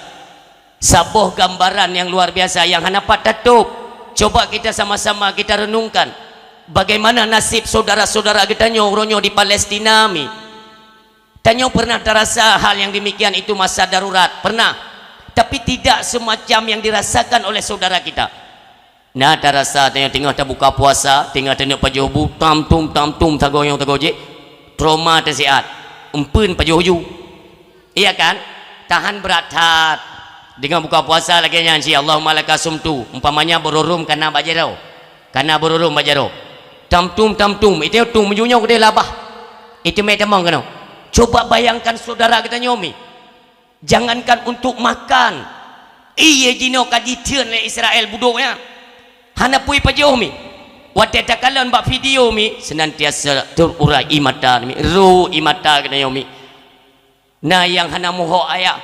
Saboh gambaran nyang luar biasa nyang hana pat tatôb. Coba kita sama-sama kita renungkan, bagaimana nasib saudara-saudara geutanyoe uroe nyoe di Palestina mi. Tanyoe pernah tarasa hal yang demikian itu masa darurat, pernah. Tapi tidak semacam yang dirasakan oleh saudara kita. Na tarasa tanyoe teungoh tabuka puasa, teungoh tanyoe pajoh bu, tam tum, tam tum, tagoyong tagoje, trauma tasiat, empeun pajoh uju. Iya kan? Tahan berat that. Deungon buka puasa lagée nyan si Allahumma laka sumtu, umpamanya beururôm kana bak jaroe. Kana beururôm bak jaroe. Tam tum, tam tum, itu tum meunyoe keudeh labah. Itu mé tamong keunoe. Coba bayangkan saudara geutanyoe mi. Jangankan untuk makan. Ié jinoe ka jitreun lé Israel budok nyan. Hana pui pajoh mi. Watée takalon bak video mi, senantiasa terurai ié mata mi, ro ié mata geutanyoe mi. Na nyang hana muhok ayah.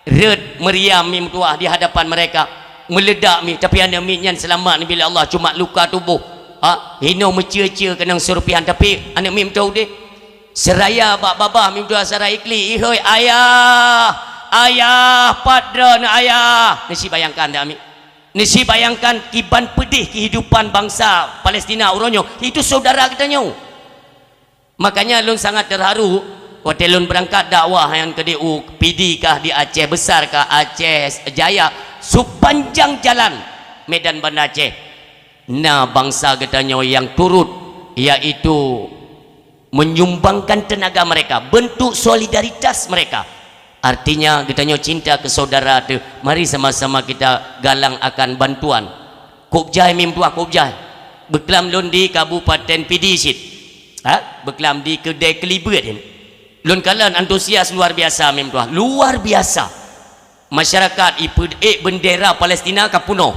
Rot meriam mi meutuah di hadapan mereka. Meuledak mi, tapi aneuk miet nyan seulamat neubri lé Allah, cuma luka tuboh. Ha, hinoe meucue-cue keunong seurupihan, tapi aneuk miet meutuah udeb. Seuraya bak babah mi meutuah, seuraya iklik, "Ihôi ayah, ayah, pat droeneuh ayah?" Neusibayangkan dak mi? Neusibayangkan kiban peudeh kehidupan bangsa Palestina uroe nyoe. Itu saudara geutanyoe. Makanya lôn sangat terharu watée lôn beurangkat dakwah nyan keudeh u Pidie kah, di Aceh Besar kah, Aceh Jaya, sepanjang jalan Medan Banda Aceh. Na bangsa geutanyoe nyang turut, yaitu menyumbangkan tenaga mereka, bentuk solidaritas mereka. Artinya geutanyoe cinta keu saudara teuh, mari sama-sama kita galang akan bantuan. Kôb jai mi meutuah, kôb jai. Beuklam lôn di Kabupaten Pidie cit. Ha? Beuklam di keudée Keulibeut nyan. Lôn kalon antusias luar biasa mi meutuah, luar biasa. Masyarakat ipeuék beundera Palestina ka peunoh.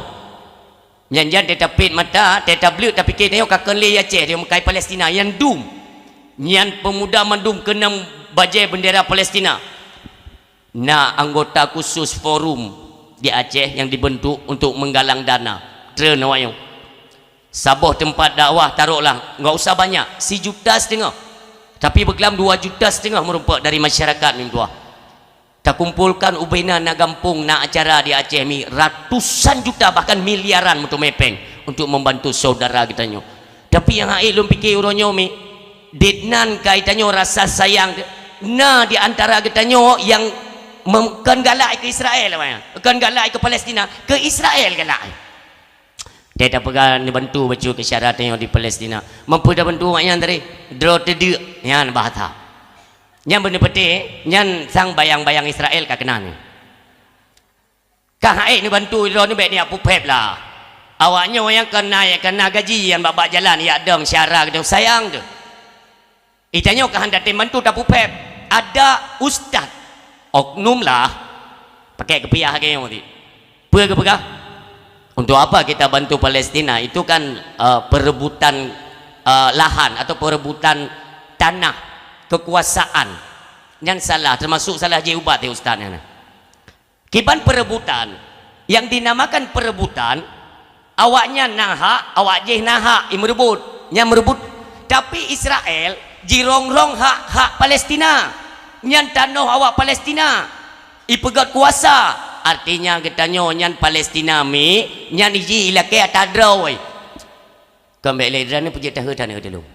Nyan jan teuh tapét mata, teuh tableuet, tapike tanyoe ka kheun lé Aceh, tanyoe meukai Palestina, nyan dum. Nyan peumuda mandum keunong bajée beundera Palestina. Na anggota khusus forum di Aceh nyang dibentuk untuk menggalang dana. Treun awak nyoe. Saboh teumpat dakwah, taroklah, enggak usah banyak, sijuta siteungoh. Tapi beuklam dua juta siteungoh meurumpok dari masyarakat mi meutuah. Takumpolkan ubena na gampông, na acara di Aceh mi, ratusan juta, bahkan miliaran meuteumé péng untuk membantu saudara geutanyoe. Tapi nyang hase lôn pike uroe nyoe mi, dit nan kai tanyoe rasa sayang, na di antara geutanyoe nyang mem-, kon galak keu Israel, kon galak keu Palestina, keu Israel galak. Teuh tapeugah neubantu bacut keu syedara tanyoe di Palestina. Meupeu tabantu awak nyan tadi, droe teudeuk nyan bahasa. Nyan beuneupeute, nyan sang bayang-bayang Israel ka keunan. Ka hase neubantu droe nyoe bék neujak puphép lah. Awak nyoe nyang keu na, keu na gaji nyan bak-bak jalan, jak dong syedara geutanyoe sayang teuh. Geutanyoe ka han tatem bantu tapuphép. Ada ustaz, oknum lah, pakai keupiah lagée nyoe. Peue geupeugah? Untuk apa kita bantu Palestina? Itu kan, eh, perebutan, eh, lahan atau perebutan tanah, kekuasaan. Nyan salah, termasuk salah jih ubat ya ustaz nyan. Kiban perebutan, yang dinamakan perebutan, awaknyan na hak, awak jih na hak, i meureubot, nyan meureubot. Tapi Israel jirongrong hak-hak Palestina, nyan tanoh awak Palestina, ipeugét kuasa. Artinya geutanyoe nyan Palestina mi, nyan iji ilakée ata droe. Kon bék lé droeneuh peujeuet tahe taneuk teulông.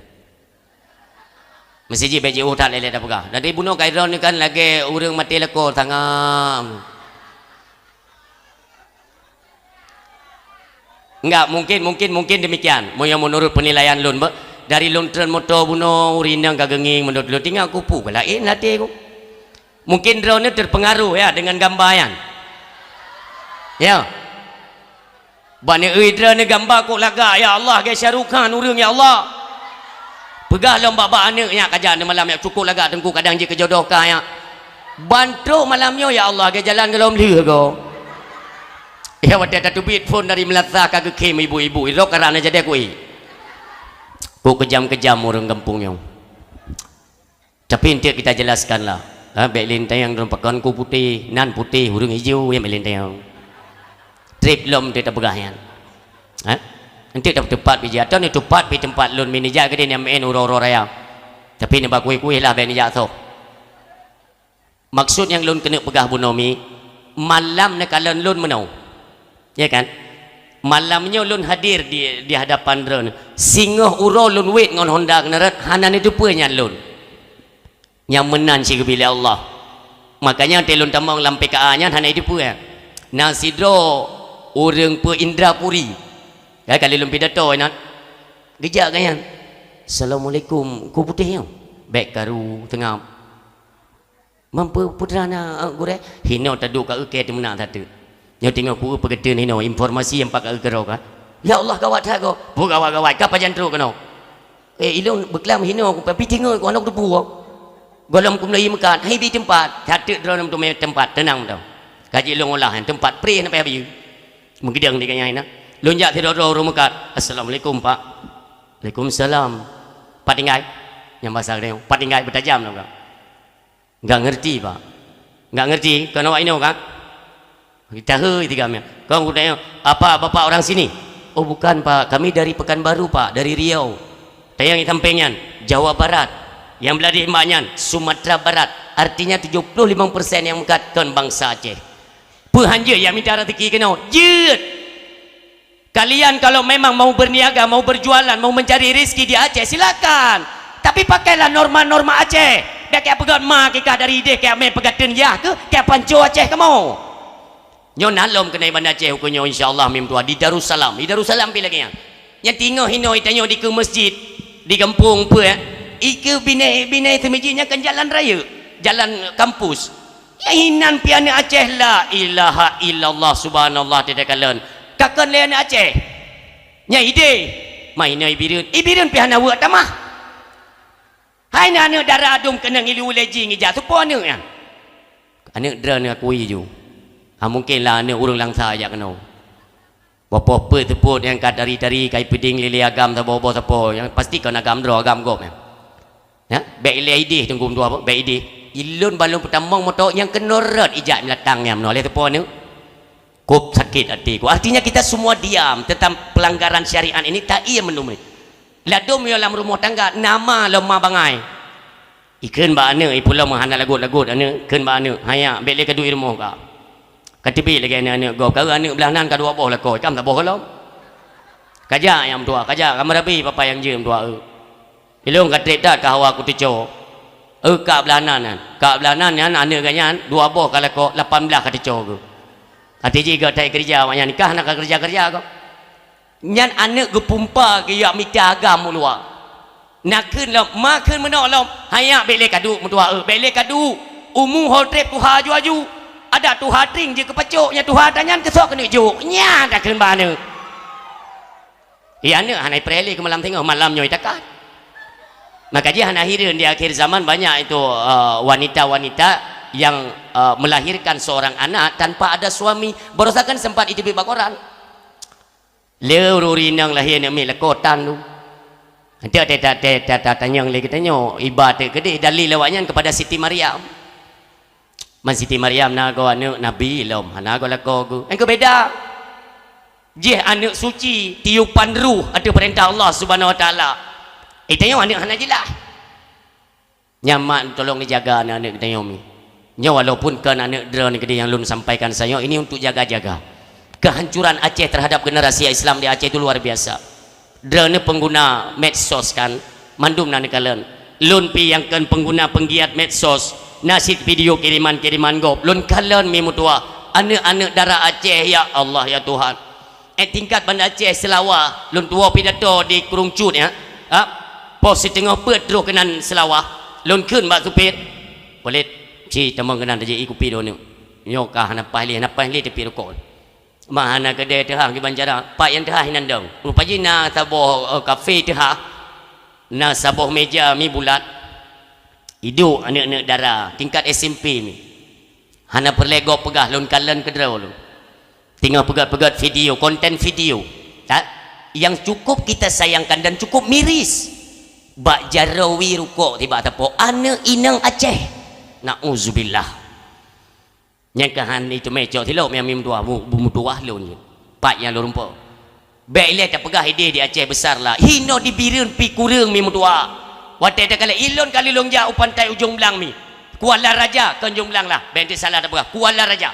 Meuseujid bék jiôh that lé-lé tapeugah. Dari bunoe keu droeneuh kan lagée ureuëng maté lakoe tangang. Enggak, mungkin, mungkin, mungkin demikian. Meunyoe menurut penilaian lôn, be-, dari lôn treun moto bunoe, ureuëng inong ka geungieng, menurut lôn tinggai kupu ka laén até ku. Mungkin droeneuh terpengaruh ya dengan gamba nyan. Ya. Bak neueu droeneuh gamba kok lagak, "Ya Allah, lagée Shah Rukh Khan ureuëng, ya Allah." Peugah lom bak-bak aneuëk nyan, "Ka jak neumalam nyan, cukup lagak teungku, kadang jeuet keu jodoh kah nyan." Ban trok malam nyoe, "Ya Allah, lagée jalan gohlom lheueh goe." Ya, watèe tateubiet phôn dari meulasah ka geukhém ibu-ibu, irok karana jadi kui. Kok keujam-keujam ureueng gampông nyoe. Tapi eunteuk kita jelaskan lah. Ha, bèk lé tanyong droe pakon ku putéh, nan putéh, ureueng ijo nyang bèk lé tanyong. Trép lom eunteuk tapeugah nyan. Ha? Eunteuk ta-, teumpat pih jih, atau ni teumpat pih teumpat lôn mi neujak keudéh nyang meu'en uroe-uroe raya. Tapi neuba kueh-kueh lah bèk neujak soh. Maksud nyang lôn keuneuk peugah bunoe mi, malam neukalon lôn meunoe. Ya kan? Malam nyoe lôn hadir di, di hadapan droeneuh. Singoh uroe lôn wét ngon honda keuneurot, hana neuteupeue nyan lôn. Nyang meunan sigeubri lé Allah. Makanya watèe lôn tamong lam P K A nyan hana neuteupeue. Na sidroe ureueng peu indra puri. Ya, kali lôn pidato inan. Geujak gobnyan. "Assalamualaikum, ku putéh nyoe." Bèk karu teungab. "Mampu putra na, eh, gurèe?" Hinoe taduek ka eukée teumeunak that teuk. Nyoe teungoh ku peugeuteueng hinoe informasi nyang pat ka eukée droe ka. Ya Allah, gawat that gob. Peue gawat-gawat, ka pajan trok keunoe. Eh, ilôn beuklam hinoe, tapi teungoh ku hana kuteupeue. Gohlom ku meulayi meukat, hai bi teumpat. That teuk droeneuh meuteumé teumpat, teunang meudoe. Ka jeuet lôn ulah nyan, teumpat preh hana payah bayeue. Meugeudong di gobnyan na. Lôn jak sidroe-droe ureueng meukat. "Assalamualaikum, Pak." "Waalaikumsalam." "Pat tinggai?" Nyang basa geutanyoe, "Pat tinggai?" Beutajam lom ka. "Enggak ngerti, Pak." "Enggak ngerti? Kon awak inoe kan?" Tahe tiga mia. "Kon," ku tanyong, "apa Bapak orang sini?" "Oh, bukan, Pak. Kami dari Pekanbaru, Pak. Dari Riau." Tanyong nyang sampéng nyan, "Jawa Barat." Nyang blah di mbak nyan, "Sumatera Barat." Artinya tujuh puluh lima persen nyang meukat kon bansa Aceh. Peue han jeuet jak mita raseuki keunoe? Jeuet! Kalian kalau memang mau berniaga, mau berjualan, mau mencari rezeki di Aceh, silakan. Tapi pakailah norma-norma Aceh. Dak kaya peugah ma kikah dari ideh kaya mé peugateun yah keuh kaya panco Aceh kamoe. Nyoe na lom keuneuk Banda Aceh ukeue nyoe, insya Allah, mim tuha di Darussalam. Di Darussalam pi lagèe nyan. Nyan teungoh hinoe tanyoe dikeue masjid, di gampông peue, eh? Ikeue binéh-binéh seumeujid nyan kan jalan rayeuk, jalan kampus. Nyan hinan pi aneuk Aceh, la ilaha illallah, subhanallah, teudekalon. Ka kon lé aneuk Aceh. Nyan ideh. Ma inoe Ibireuen, Ibireuen pi hana weuek tamah. Hai na aneuk dara dum keunong ilu lé jih ngijak, soe po aneuk nyan? Aneuk droeneuh akui ju. Ha, mungkin lah aneuk ureueng langsa jak keunoe. Boh-boh peuet seupôt nyang ka tari-tari, ka ipeuding lé-lé agam saboh-boh sapo, nyang pasti kon agam droe, agam gob nyan. Ya, bèk ilèe ideh teungku meutuah, bèk ideh. Ilôn ban lôn peutamong moto nyang keunoe rot ijak meulatang nyan meunoe lé teupeu aneuk. Kop sakét até ku. Artinya kita semua diam tentang pelanggaran syariat ini, ta ie meunumé. Ladôm nyoe lam rumoh tangga, nama lom ma bangai. Ikheun bak aneuk, ipulo meuhana lagot-lagot aneuk, kheun bak aneuk, "Haya, bèk lé kaduek i rumoh ka." Ka teubiet lagèe aneuk-aneuk gob, ka aneuk blah nan ka dua boh lakoe, ikam saboh gohlom. Ka jak nyang meutuah, ka jak, ka meurabi papa nyang jeuem tuha eu. Ilôn ka trép that ka hawa kuteuco. Eu, ka blah nan nyan. Ka blah nan nyan aneuk geuh nyan dua boh ka lakoe, lapan blah ka teuco geuh. Até jih geuh that keureuja awak nyan, ka hana ka keureuja-keureuja gob. Nyan aneuk geupumpa geujak mita agam u luwa. Na kheun lom, ma kheun meunoe lom, "Haya, bèk lé kaduek meutuah eu, bèk lé kaduek. Umu ho trép tuha aju-aju. Adak tuha tring jeuet keu pacok, nyang tuha tanyan keu soe keuneuk jok." Nyan takheun bak aneuk. Iya, aneuk hana ipreh lé keu malam singoh, malam nyoe itakat. Maka jih hana hireuen di akhir zaman banyak itu, eh, wanita-wanita yang, eh, melahirkan seorang anak tanpa ada suami. Barusan kan sempat iteubiet bak koran. Lé ureueng inong lahé aneuk miet lakoe tan tu. Enta ta-, ta-, ta-, ta-, tanyong lé geutanyoe, iba teuk keudeh dalil awak nyan kepada Siti Maryam. Man Siti Maryam na goe aneuk nabi lom, hana goe lakoe geuh. Nyang keu beda. Jih aneuk suci, tiupan ruh ateueh peurintah Allah Subhanahu Wa Taala. Eh, tanyoe aneuk hana jeulaih. Nyan mak tolong neujaga aneuk-aneuk geutanyoe mi. Nyoe walaupun kon aneuk droeneuh keudeh nyang lôn sampaikan sayoe, ini untuk jaga-jaga. Kehancuran Aceh terhadap generasi Islam di Aceh itu luar biasa. Droeneuh pengguna medsos kan, mandum na neukalon. Lôn pi nyang kon pengguna penggiat medsos, na cit video kiriman-kiriman gob, lôn kalon mi meutuah. Aneuk-aneuk dara Aceh, ya Allah, ya Tuhan. Eh, tingkat Banda Aceh Seulawah, lôn tuwoe pidato di Krueng Cut, ya. Ha? Pos siteungoh peuet troh keunan Seulawah, lôn kheun bak supir, "Walid, ci tamong keunan tajak i kupi droeneuh. Nyoe ka hana paih lé, hana paih lé tapi rukok. Ma hana keudè teuhah kiban cara, pat nyang teuhah inan dong." Rupa jih na saboh, eh, kafe teuhah, na saboh meja mi bulat. Iduek aneuk-aneuk dara, tingkat S M P mi. Hana peureulèe gob peugah, lôn kalon keudroe lôn. Teungoh peugét-peugét video, konten video, tak? Yang cukup kita sayangkan dan cukup miris. Bak jaroe wie rukok tibak tapok, aneuk inong Aceh. Nauzubillah. Nyang keuhan itu mecok tilok nyang mim dua mu-, bu-, mutuwah lôn. Pat nyang lôn rumpok. Bék ilée tapeugah idéh di Aceh besar lah. Hino di Bireuen pi kureueng mi meutuah. Watée takalon ilôn kali lôn jak u pantai Ujong Blang mi. Kuala Raja kon Ujong Blang lah. Bék enti salah tapeugah. Kuala Raja.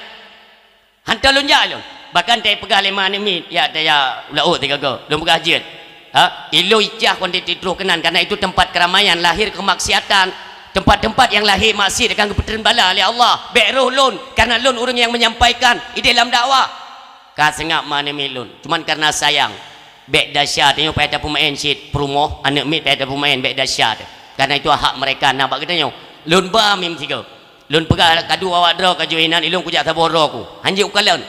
Hantom lôn jak lôn. Bahkan tapeugah lé ma aneuk miet, ya, ya, laôt tiga go. Lôn peugah jeuet. Ha? Ilôn icah kon titroh keunan, karena itu tempat keramaian, lahir kemaksiatan. Tempat-tempat yang lahir maksiat akan geupeuteun bala lé Allah. Bék roh lôn, karena lôn ureuëng yang menyampaikan idéh lam dakwah. Ka seungab ma aneuk miet lôn, cuman karena sayang. Bék desya tanyoe payah tapeumaén cit peurumoh, aneuk miet payah tapeumaén, bék desya teuh. Karena itu hak mereka na bak geutanyoe. Lôn ba mim sigoe. Lôn peugah kadu awak droe ka jeuet inan, ilôn kujak saboh droe ku. Hanjeuet ukalon.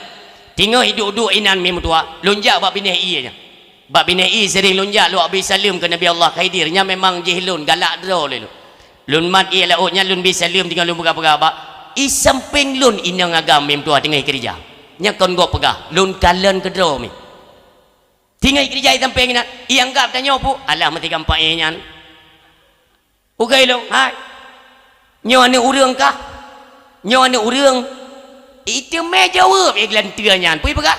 Teungoh iduek-duek inan mim meutuah, lôn jak bak binéh ie nyan. Bak binéh ie sering lôn jak lôn bi saleuem keu Nabi Allah Khidir, nyan memang jih lôn galak droe lé lôn. Lôn mat ie laôt nyan lôn bi saleuem teungoh lôn peugah-peugah bak i sampéng lôn inong agam mim tuah teungoh ikeurija. Nyan kon gob peugah, lôn kalon keudroe mi. Teungoh ikeurija i sampéng inan, ianggap tanyoe pu, alah meuti gampang ie nyan. Ugai lôn, hai. Nyoe aneuk ureuëng kah? Nyoe aneuk ureuëng. Iteumé jaweueb ie geulanteue nyan, peue ipeugah?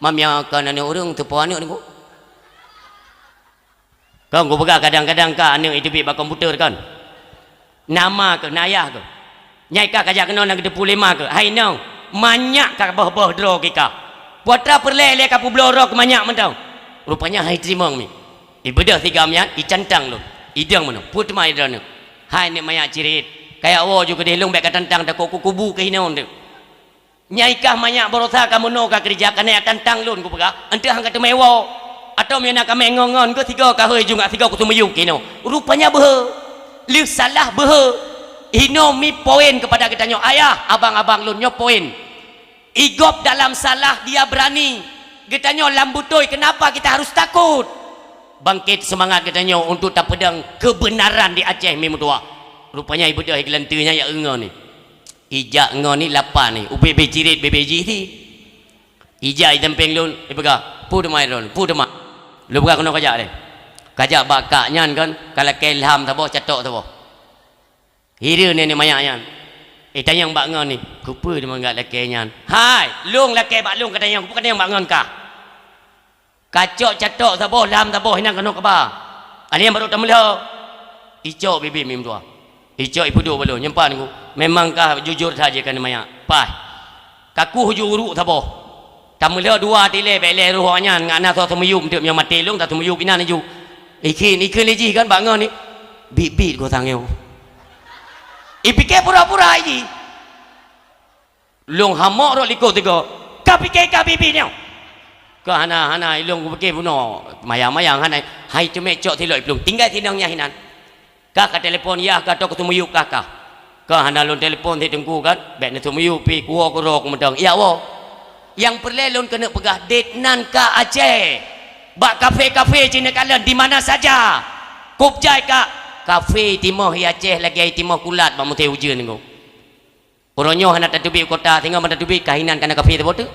Mamia kon aneuk ureuëng teupo aneuk niko. Kon kupeugah kadang-kadang ka aneuk iteubiet bak komputer kon. Nama keuh, nayah keuh. Nyai ka kajak keunoe na geuteupeue lé ma keuh. Hai nong, manyak ka boh-boh droe kika. Putra peureulée lé ka peubloe droe keu manyak mantong. Rupanya hai teurimong mi. Ibeudôh sigam nyan, icantang lôn. Idong meunoe, peue teuma droeneuh? Hai aneuk manyak cirit. Kajak woe ju keudeh lôn bék katantang takot kukubu keuh hinoe teuh. Nyai kah manyak baroesa ka meunoe ka keurija, ka na nyang tantang lôn kupeugah, eunteuk han ka teumé woe. Atawa meunyoe na kamé ngon-ngon, geuh sigoe ka hôi jungat sigoe kuteumiyueb kinoe. Rupanya beuhe. Lheueh salah beuhe. Hinoe mi poin keupada geutanyoe ayah, abang-abang lôn nyoe poin. Igob dalam salah dia berani. Geutanyoe lam beutôi, kenapa kita harus takut? Bangkit semangat geutanyoe untuk tapeudong keubeunaran di Aceh mi meutuah. Rupanya ibeudôh ie geulanteue nyan ya eungon ni. Ijak ngon ni lapan ni, ubé-bé cirit bébé jih ni. Ijak i sampéng lôn, ipeugah, "Peue teuma droeneuh, peue teuma?" Lôn peugah keunoe kajak lé. Kajak bak kak nyan kon, ka lakée lham saboh, catok saboh. Hireuen nenek manyak nyan. Itanyong bak ngon ni, "Keupeue teuma gat lakée nyan?" "Hai, lôn lakée bak lôn katanyong, keupeue katanyong bak ngon kah?" Kacok catok saboh, lham saboh, inan keunoe kaba. Alien barô tameulhô. Icok bibit mi meutuah. Icok ipeuduek bak lôn, nyoe pat ngon. Memang ka jujur that jih keu aneuk manyak. Paih. Kakuh ju uruk saboh. Tameulhô dua tilée bék lé roh awaknyan, ngat na soe teumiyueb teuk meunyoe maté lôn, tateumiyueb inan laju. Ikheun, ikheun lé jih kan bak ngon ni. Bit-bit gosang nyoe. Ipike pura-pura jih. Lôn hamok rot likot tiga. Ka pike ka bibit nyoe. Ka hana, hana, ilôn kupike bunoe. Mayang-mayang hana. Hai teumé cok silop iplueng. Tinggai sinong nyang hinan. Ka, ka telepon yah ka toh kuteumiyueb kah, kah. Ka hana lôn telepon si teungku kan. Bék neuteumiyueb pi kuwoe keudroe kumantong. Yak woe. Nyang peureulée lôn keuneuk peugah, det nan ka Aceh. Bak kafe-kafe cina kalon di mana saja. Kub jai ka. Kafe timoh i Aceh lagée timoh kulat bak mutée ujeuen nyoe. Uroe nyoe hana tateubiet kota, singoh ban tateubiet ka hinan kana kafe saboh teuk.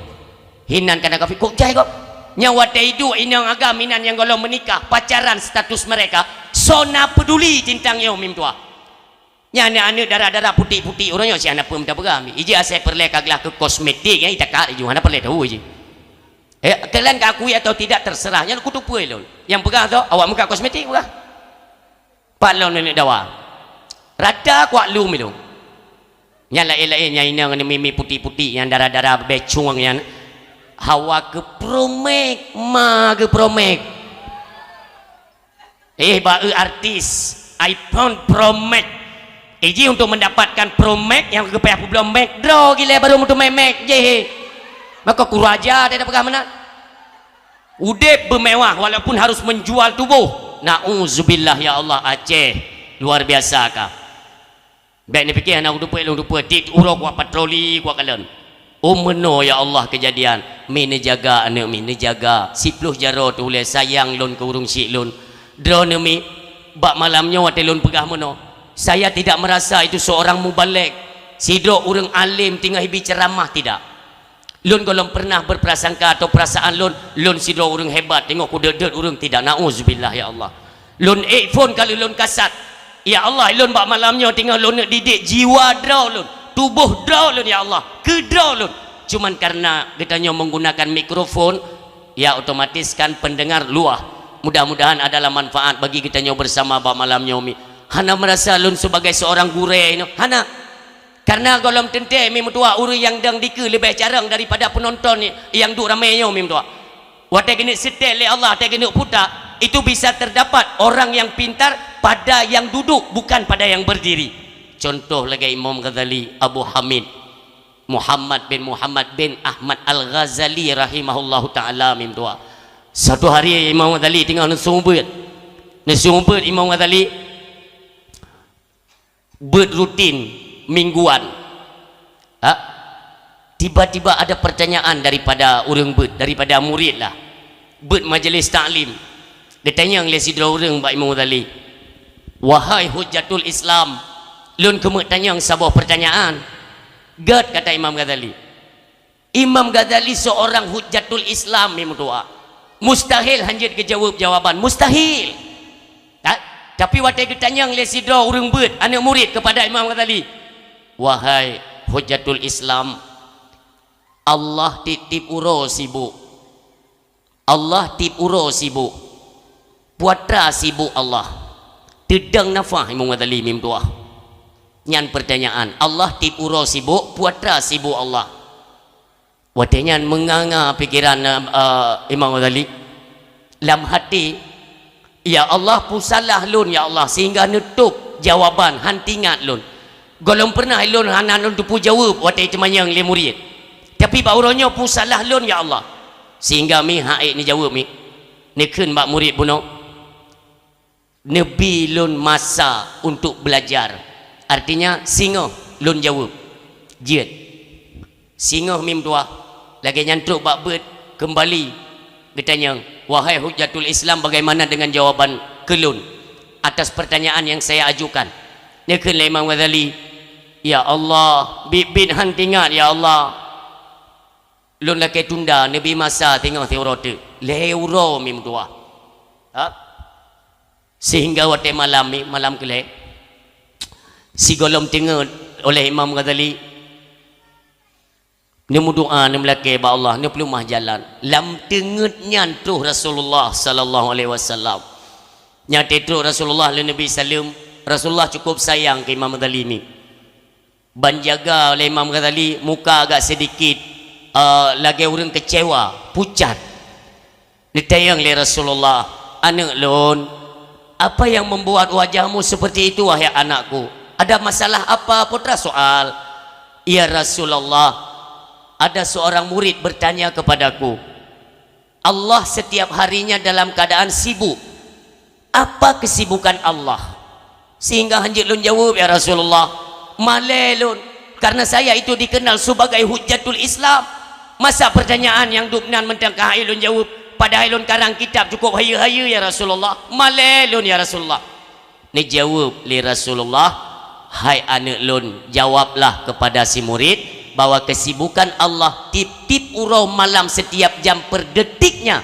Hinan kana kafe, kok jai kok. Nyang watée iduek inong agam inan nyang gohlom meunikah, pacaran status mereka, soe na peduli tintang nyoe mim tuah. Nyan aneuk-aneuk dara-dara putik-putik uroe nyoe si hana peue mita peugah. Ijih asai peureulée ka glah keu kosmetik, ya, itakat iju hana peureulée tahu ijih. Eh, kalian ka akui atau tidak terserah, nyan kuteupeu lôn. Nyang peugah tu awak muka kosmetik peugah. Pat lôn nenek dawa. Rata kuak lum ilung. Nyang laén-laén nyang inong ngon mimi putik-putik nyang dara-dara becung nyan. Hawa geupromek, ma geupromek. Eh, ba eu artis iPhone Pro Max. Iji untuk mendapatkan Pro Max nyang geupayah peubloe Max droe gilée baru meuteumé Max jih. Maka kuraja dia peugah meunan. Udeb beumewah walaupun harus menjual tuboh. Nauzubillah ya Allah, Aceh luar biasa ka. Bék neupike hana kuteupeu lôn teupeu, tiep uroe kuat patroli kuat kalon. Oh meunoe ya Allah keujadian, mi neujaga aneuk mi neujaga, siploh jaroe teuh ulée sayang lôn keu ureuëng syik lôn. Droeneuh mi bak malam nyoe watée lôn peugah meunoe, saya tidak merasa itu seorang mubalek, sidroe ureuëng alem teungoh ibi ceuramah tidak. Lôn gohlom pernah berprasangka atau perasaan lôn, lôn sidroe ureuëng hebat, teungoh kudeuet-deuet ureuëng tidak, nauzubillah ya Allah. Lôn ék phon ka lheueh lôn kasat. Ya Allah, lôn bak malam nyoe teungoh lôn neuk didik jiwa droe lôn, tuboh droe lôn ya Allah, keu droe lôn. Cuman karena geutanyoe menggunakan mikrofon, ya otomatis kan pendengar luah. Mudah-mudahan adalah manfaat bagi geutanyoe bersama bak malam nyoe mi. Hana merasa lôn sebagai seorang gurée inoe, hana. Karena gohlom teuntée mi meutuah ureuëng nyang dong dikeue leubeh carông daripada penonton nyang duek ramé nyoe mi meutuah. Watée geuneuk seutét lé Allah, watée geuneuk puta, itu bisa terdapat orang yang pintar pada yang duduk, bukan pada yang berdiri. Contoh lagée Imam Ghazali, Abu Hamid, Muhammad bin Muhammad bin Ahmad Al-Ghazali rahimahullahu taala mi meutuah. Satu hari Imam Ghazali teungoh neuseumeubeuet. Neuseumeubeuet Imam Ghazali, beuet rutin mingguan. Ha? Tiba-tiba ada pertanyaan daripada ureuëng beuet, daripada murid lah. Beuet majlis taklim. Geutanyong lé sidroe ureuëng bak Imam Ghazali, "Wahai Hujjatul Islam," lôn keumeuk tanyong saboh pertanyaan. "Gét," kata Imam Ghazali. Imam Ghazali seorang Hujjatul Islam mi meutuah. Mustahil hanjeuet geujaweueb jawaban, mustahil. Ta-, tapi watée geutanyong lé sidroe ureuëng beuet, aneuëk murid kepada Imam Ghazali, "Wahai Hujjatul Islam, Allah tieb-tieb uroe sibuk. Allah tieb uroe sibuk. Puatra sibuk Allah. Teudong nafah Imam Ghazali mi meutuah." Nyan pertanyaan, Allah tieb uroe sibuk, puatra sibuk Allah. Watée nyan meunganga pikeran, eh, Imam Ghazali. Lam hati, "Ya Allah, pusalah lôn, ya Allah, sehingga neutôb jawaban, han teuingat lôn. Gohlom pernah lôn hana lôn teupeu jaweueb watée teumanyong lé murid. Tapi bak uroe nyoe pusalah lôn, ya Allah, sehingga mi han ék neujaweueb mi." Neukheun bak murid bunoe, "Neubi lôn masa untuk belajar. Artinya, singoh lôn jaweueb." Jeuet. Singoh mi meutuah, lagée nyan trok bak beuet, keumbali geutanyong, "Wahai Hujjatul Islam, bagaimana dengan jawaban keu lôn atas pertanyaan yang saya ajukan?" Neukheun lé Imam Ghazali, "Ya Allah, biet-biet han teuingat, ya Allah. Lôn lakée tunda, neubi masa singoh siuroe teuk." Lhée uroe mi meutuah. Ha? Sehingga watée malam mi, malam keulhée, sigohlom teungeut oleh Imam Ghazali, neumeudoá, neumeulakée bak Allah, neupeuleumah jalan. Lam teungeut nyan troh Rasulullah sallallahu alaihi wasallam. Nyang trok Rasulullah lé Nabi saleuem, Rasulullah cukup sayang keu Imam Ghazali mi. Ban jaga oleh Imam Ghazali, muka agak sedikit, eh, lagée ureuëng keucewa, pucat. Neutanyong lé Rasulullah, "Aneuëk lôn, apa yang membuat wajahmu seperti itu, wahai anakku? Ada masalah apa?" Putra soal, "Ya Rasulullah, ada seorang murid bertanya kepadaku, Allah setiap harinya dalam keadaan sibuk. Apa kesibukan Allah sehingga hanjeuet lôn jaweueb, ya Rasulullah? Malée lôn, karena saya itu dikenal sebagai Hujjatul Islam. Masa pertanyaan nyang dum nan mantong ka han ék lôn jaweueb, padahai lôn karang kitab cukup hayeue-hayeue, ya Rasulullah. Malée lôn, ya Rasulullah." Neujaweueb lé Rasulullah, "Hai aneuëk lôn, jawablah kepada si murid bahwa kesibukan Allah tieb-tieb uroe malam, setiap jam per detiknya,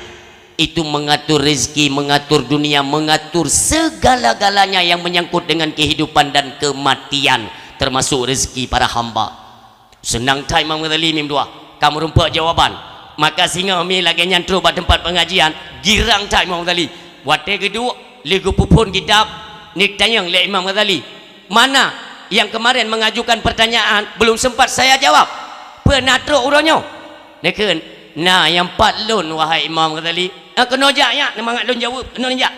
itu mengatur rezeki, mengatur dunia, mengatur segala-galanya yang menyangkut dengan kehidupan dan kematian, termasuk rezeki para hamba." Seunang that Imam Ghazali mi meutuah, ka meurumpok jawaban. Maka singoh mi lagée nyan trok bak teumpat pengajian, girang that Imam Ghazali. Watée geuduek, lé geupeuphon kitab, neutanyong lé Imam Ghazali, "Mana yang kemarin mengajukan pertanyaan belum sempat saya jawab? Peue na trok uroe nyoe?" Neukheun, "Na nyang pat lôn, wahai Imam Ghazali." "Ah, keunoe jak nyak, neumangat lôn jaweueb, keunoe jak."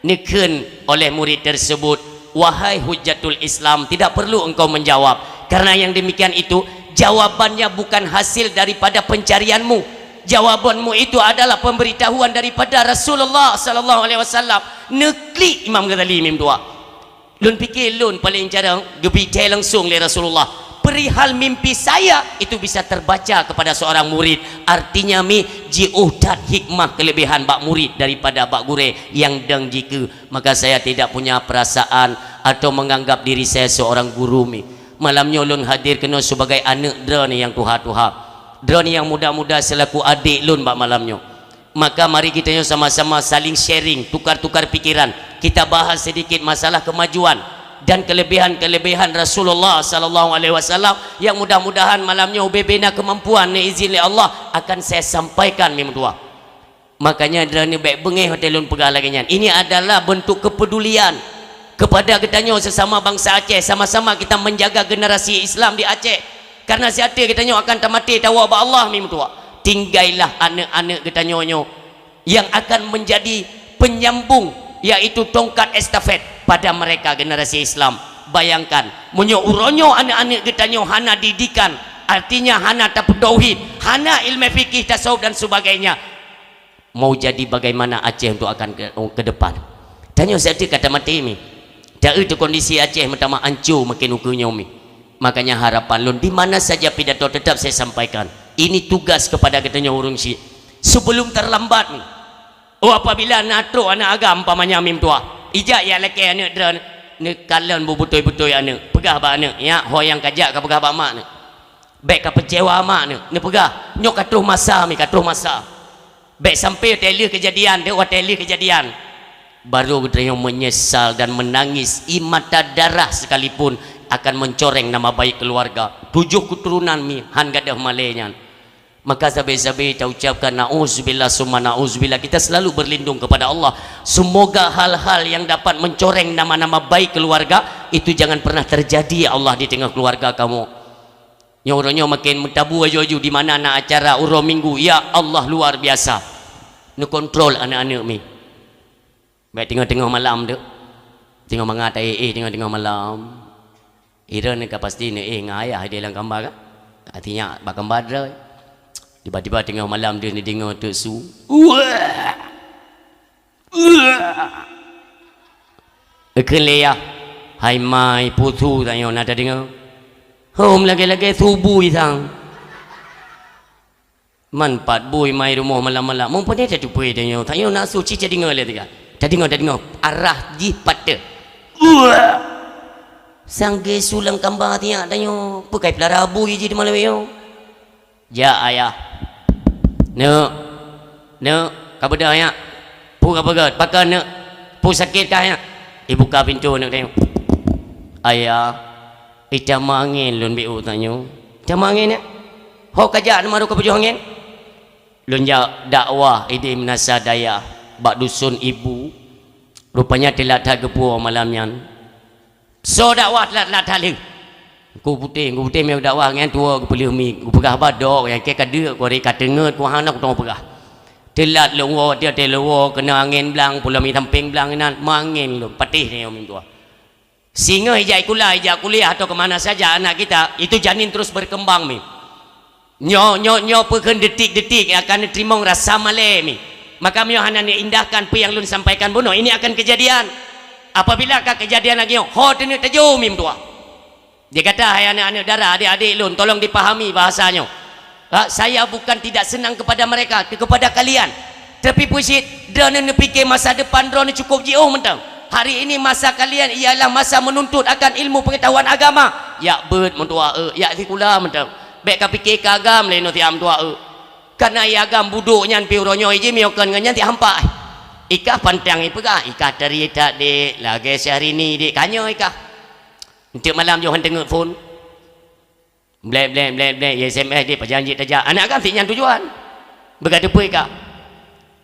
Neukheun oleh murid tersebut, "Wahai Hujjatul Islam, tidak perlu engkau menjawab, karena yang demikian itu jawabannya bukan hasil daripada pencarianmu. Jawabanmu itu adalah pemberitahuan daripada Rasulullah sallallahu alaihi wasallam." Neuklik Imam Ghazali mi meutuah. Lôn pike lôn paleng carông geubri thée langsong lé Rasulullah. Perihal mimpi saya, itu bisa terbaca kepada seorang murid. Artinya mi jiôh that hikmah kelebihan bak murid daripada bak gurée nyang dong jikeue. Maka saya tidak punya perasaan atau menganggap diri saya seorang guru mi. Malam nyoe lôn hadir keunoe sebagai aneuëk droeneuh nyang tuha-tuha. Droeneuh nyang muda-muda selaku adék lôn bak malam nyoe. Maka mari geutanyoe sama-sama saling sharing, tukar-tukar pikiran. Kita bahas sedikit masalah kemajuan dan kelebihan-kelebihan Rasulullah sallallahu alaihi wasallam yang mudah-mudahan malam nyoe ubé-bé na kemampuan, neuizin lé Allah, akan saya sampaikan mi meutuah. Makanya droeneuh bék beungéh watée lôn peugah lagée nyan. Ini adalah bentuk kepedulian kepada geutanyoe sesama bangsa Aceh, sama-sama kita menjaga generasi Islam di Aceh. Karena siaté geutanyoe akan tamaté tawoe bak Allah mi meutuah. Tinggailah aneuk-aneuk geutanyoe nyoe yang akan menjadi penyambung, yaitu tongkat estafet pada mereka generasi Islam. Bayangkan, meunyoe uroe nyoe aneuk-aneuk geutanyoe hana didikan, artinya hana tapeutauhid, hana ilmu fikih, tasawuf dan sebagainya, mau jadi bagaimana Aceh untuk akan ke, ke depan? Tanyoe saja kata mati mi. Taeu tu kondisi Aceh meutamah ancur makin ukeue nyoe mi. Makanya harapan lôn di mana saja pidato tetap saya sampaikan. Ini tugas kepada geutanyoe ureuëng syiek. Sebelum terlambat mi. Oh, apabila na trok aneuk agam umpamanya mi meutuah. Ijak ya lakée aneuk droeneuh neukalon bu beutôi-beutôi aneuk. Peugah bak aneuk, ya, ho nyang kajak ka peugah bak mak neuh. Bék ka peucewa mak neuh. Neupeugah, nyoe ka troh masa mi, ka troh masa. Bék sampai watée lheueh keujadian, deuek watée lheueh keujadian. Baru geutanyoe menyesal dan menangis, i mata darah sekalipun akan mencoreng nama baik keluarga. Tujoh keturunan mi han gadôh malée nyan. Maka sabe-sabe taucapkan nauzubillah summa nauzubillah. Kita selalu berlindung kepada Allah. Semoga hal-hal yang dapat mencoreng nama-nama baik keluarga itu jangan pernah terjadi ya Allah di tengah keluarga kamu. Nyoe uroe nyoe makin meutabu aju-aju di mana na acara uroe Minggu. Ya Allah, luar biasa. Neukontrol aneuk-aneuk mi. Baik teungoh-teungoh malam tu. Teungoh mangat taéh, eh, teungoh-teungoh malam. Ira ni ka pasti ni, eh, ngon ayah dia lam kamba kan? Artinya bak kamba droe. Tiba-tiba teungoh malam dia ni dengar tu su. Wah! Ikheun lé yah, "Hai mai, peue su tanyoe na tadeungoe? Hom lagée-lagée su bui sang. Man pat bui mai rumoh malam-malam. Meupeue tateupeue tanyoe? Tanyoe na su cit tadeungoe lé teuka. Tadeungoe, tadeungoe. Arah jih pat teuh. Uah! Sang geusu lam kamba tiak tanyoe. Peue kai peulara bui jih di malam nyoe?" "Jak, ayah." "Neuk, neuk, ka beudôh, nyak? Peue ka peugét? Pakon, neuk? Peue sakét kah, nyak?" Ibuka pintoe aneuk tanyoe. "Ayah, itamong angén lôn beu tanyoe." "Tamong angén, nyak? Ho kajak, na meuruka pajoh angén?" "Lôn jak dakwah ideh meunasah dayah bak dusun ibu. Rupanya teulat that geupuwoe malam nyan." "Soe dakwah teulat-teulat that lheueh?" "Teungku Putéh, Teungku Putéh meunyoe dakwah ngon tuwoe geupeuleueh mi, geupeugah haba dok nyang keu ka deuk, ku hari ka teungeut, ku hana kuteungoh peugah. Teulat lôn woe, tiep-tiep lôn woe, keunoe angén blang, pulo mi sampéng blang inan, mangén lôn, patéh nyoe mintoe. Singoh ijak sikula, ijak kuliah atau ke mana saja anak kita, itu janin terus berkembang mi. Nyoe, nyoe, nyoe peue kheun detik-detik akan neuteurimong rasa malée mi. Maka meunyoe hana neuindahkan peue nyang lôn sampaikan bunoe, ini akan kejadian. Apabila ka kejadian lagée nyoe, ho teuneuk tajô mi meutuah." Dia kata, "Hai aneuk-aneuk dara, adik-adik lôn, tolong dipahami bahasa nyoe. Ha, saya bukan tidak senang kepada mereka, ke-, kepada kalian. Tapi peue cit, droeneuh neupike masa depan droeneuh cukup jiôh mantong. Hari ini masa kalian ialah masa menuntut akan ilmu pengetahuan agama. Jak beuet meutuah eu, jak sikula mantong. Bék kapike ikah agam lé nyoe siat meutuah eu. Kana ikah agam budok nyan pih uroe nyoe jih meunyoe kon ngon nyan siat hampa. Ikah pantang ipeugah, ikah tari that dek, lagée Syahrini dek, ka nyoe ikah. Enteuk malam jih han teungeut phon. Blek, blek, blek, blek, S M S dek, pajan jih tajak. Aneuk agam sit nyan tujuan. Beuka teupeu ikah.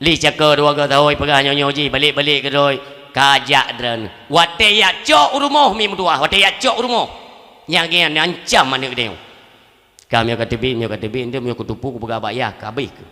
Lé cakeu dua go saho ipeugah nyoe-nyoe jih, balek-balek keudroe, kajak droeneuh. Watée jak cok u rumoh mi meutuah, watée jak cok u rumoh. Nyang nyan ancam aneuk geutanyoe. Ka meunyoe ka teubiet, meunyoe ka teubiet, enteuk meunyoe kuteupeu kupeugah bak yah, ka habéh keuh.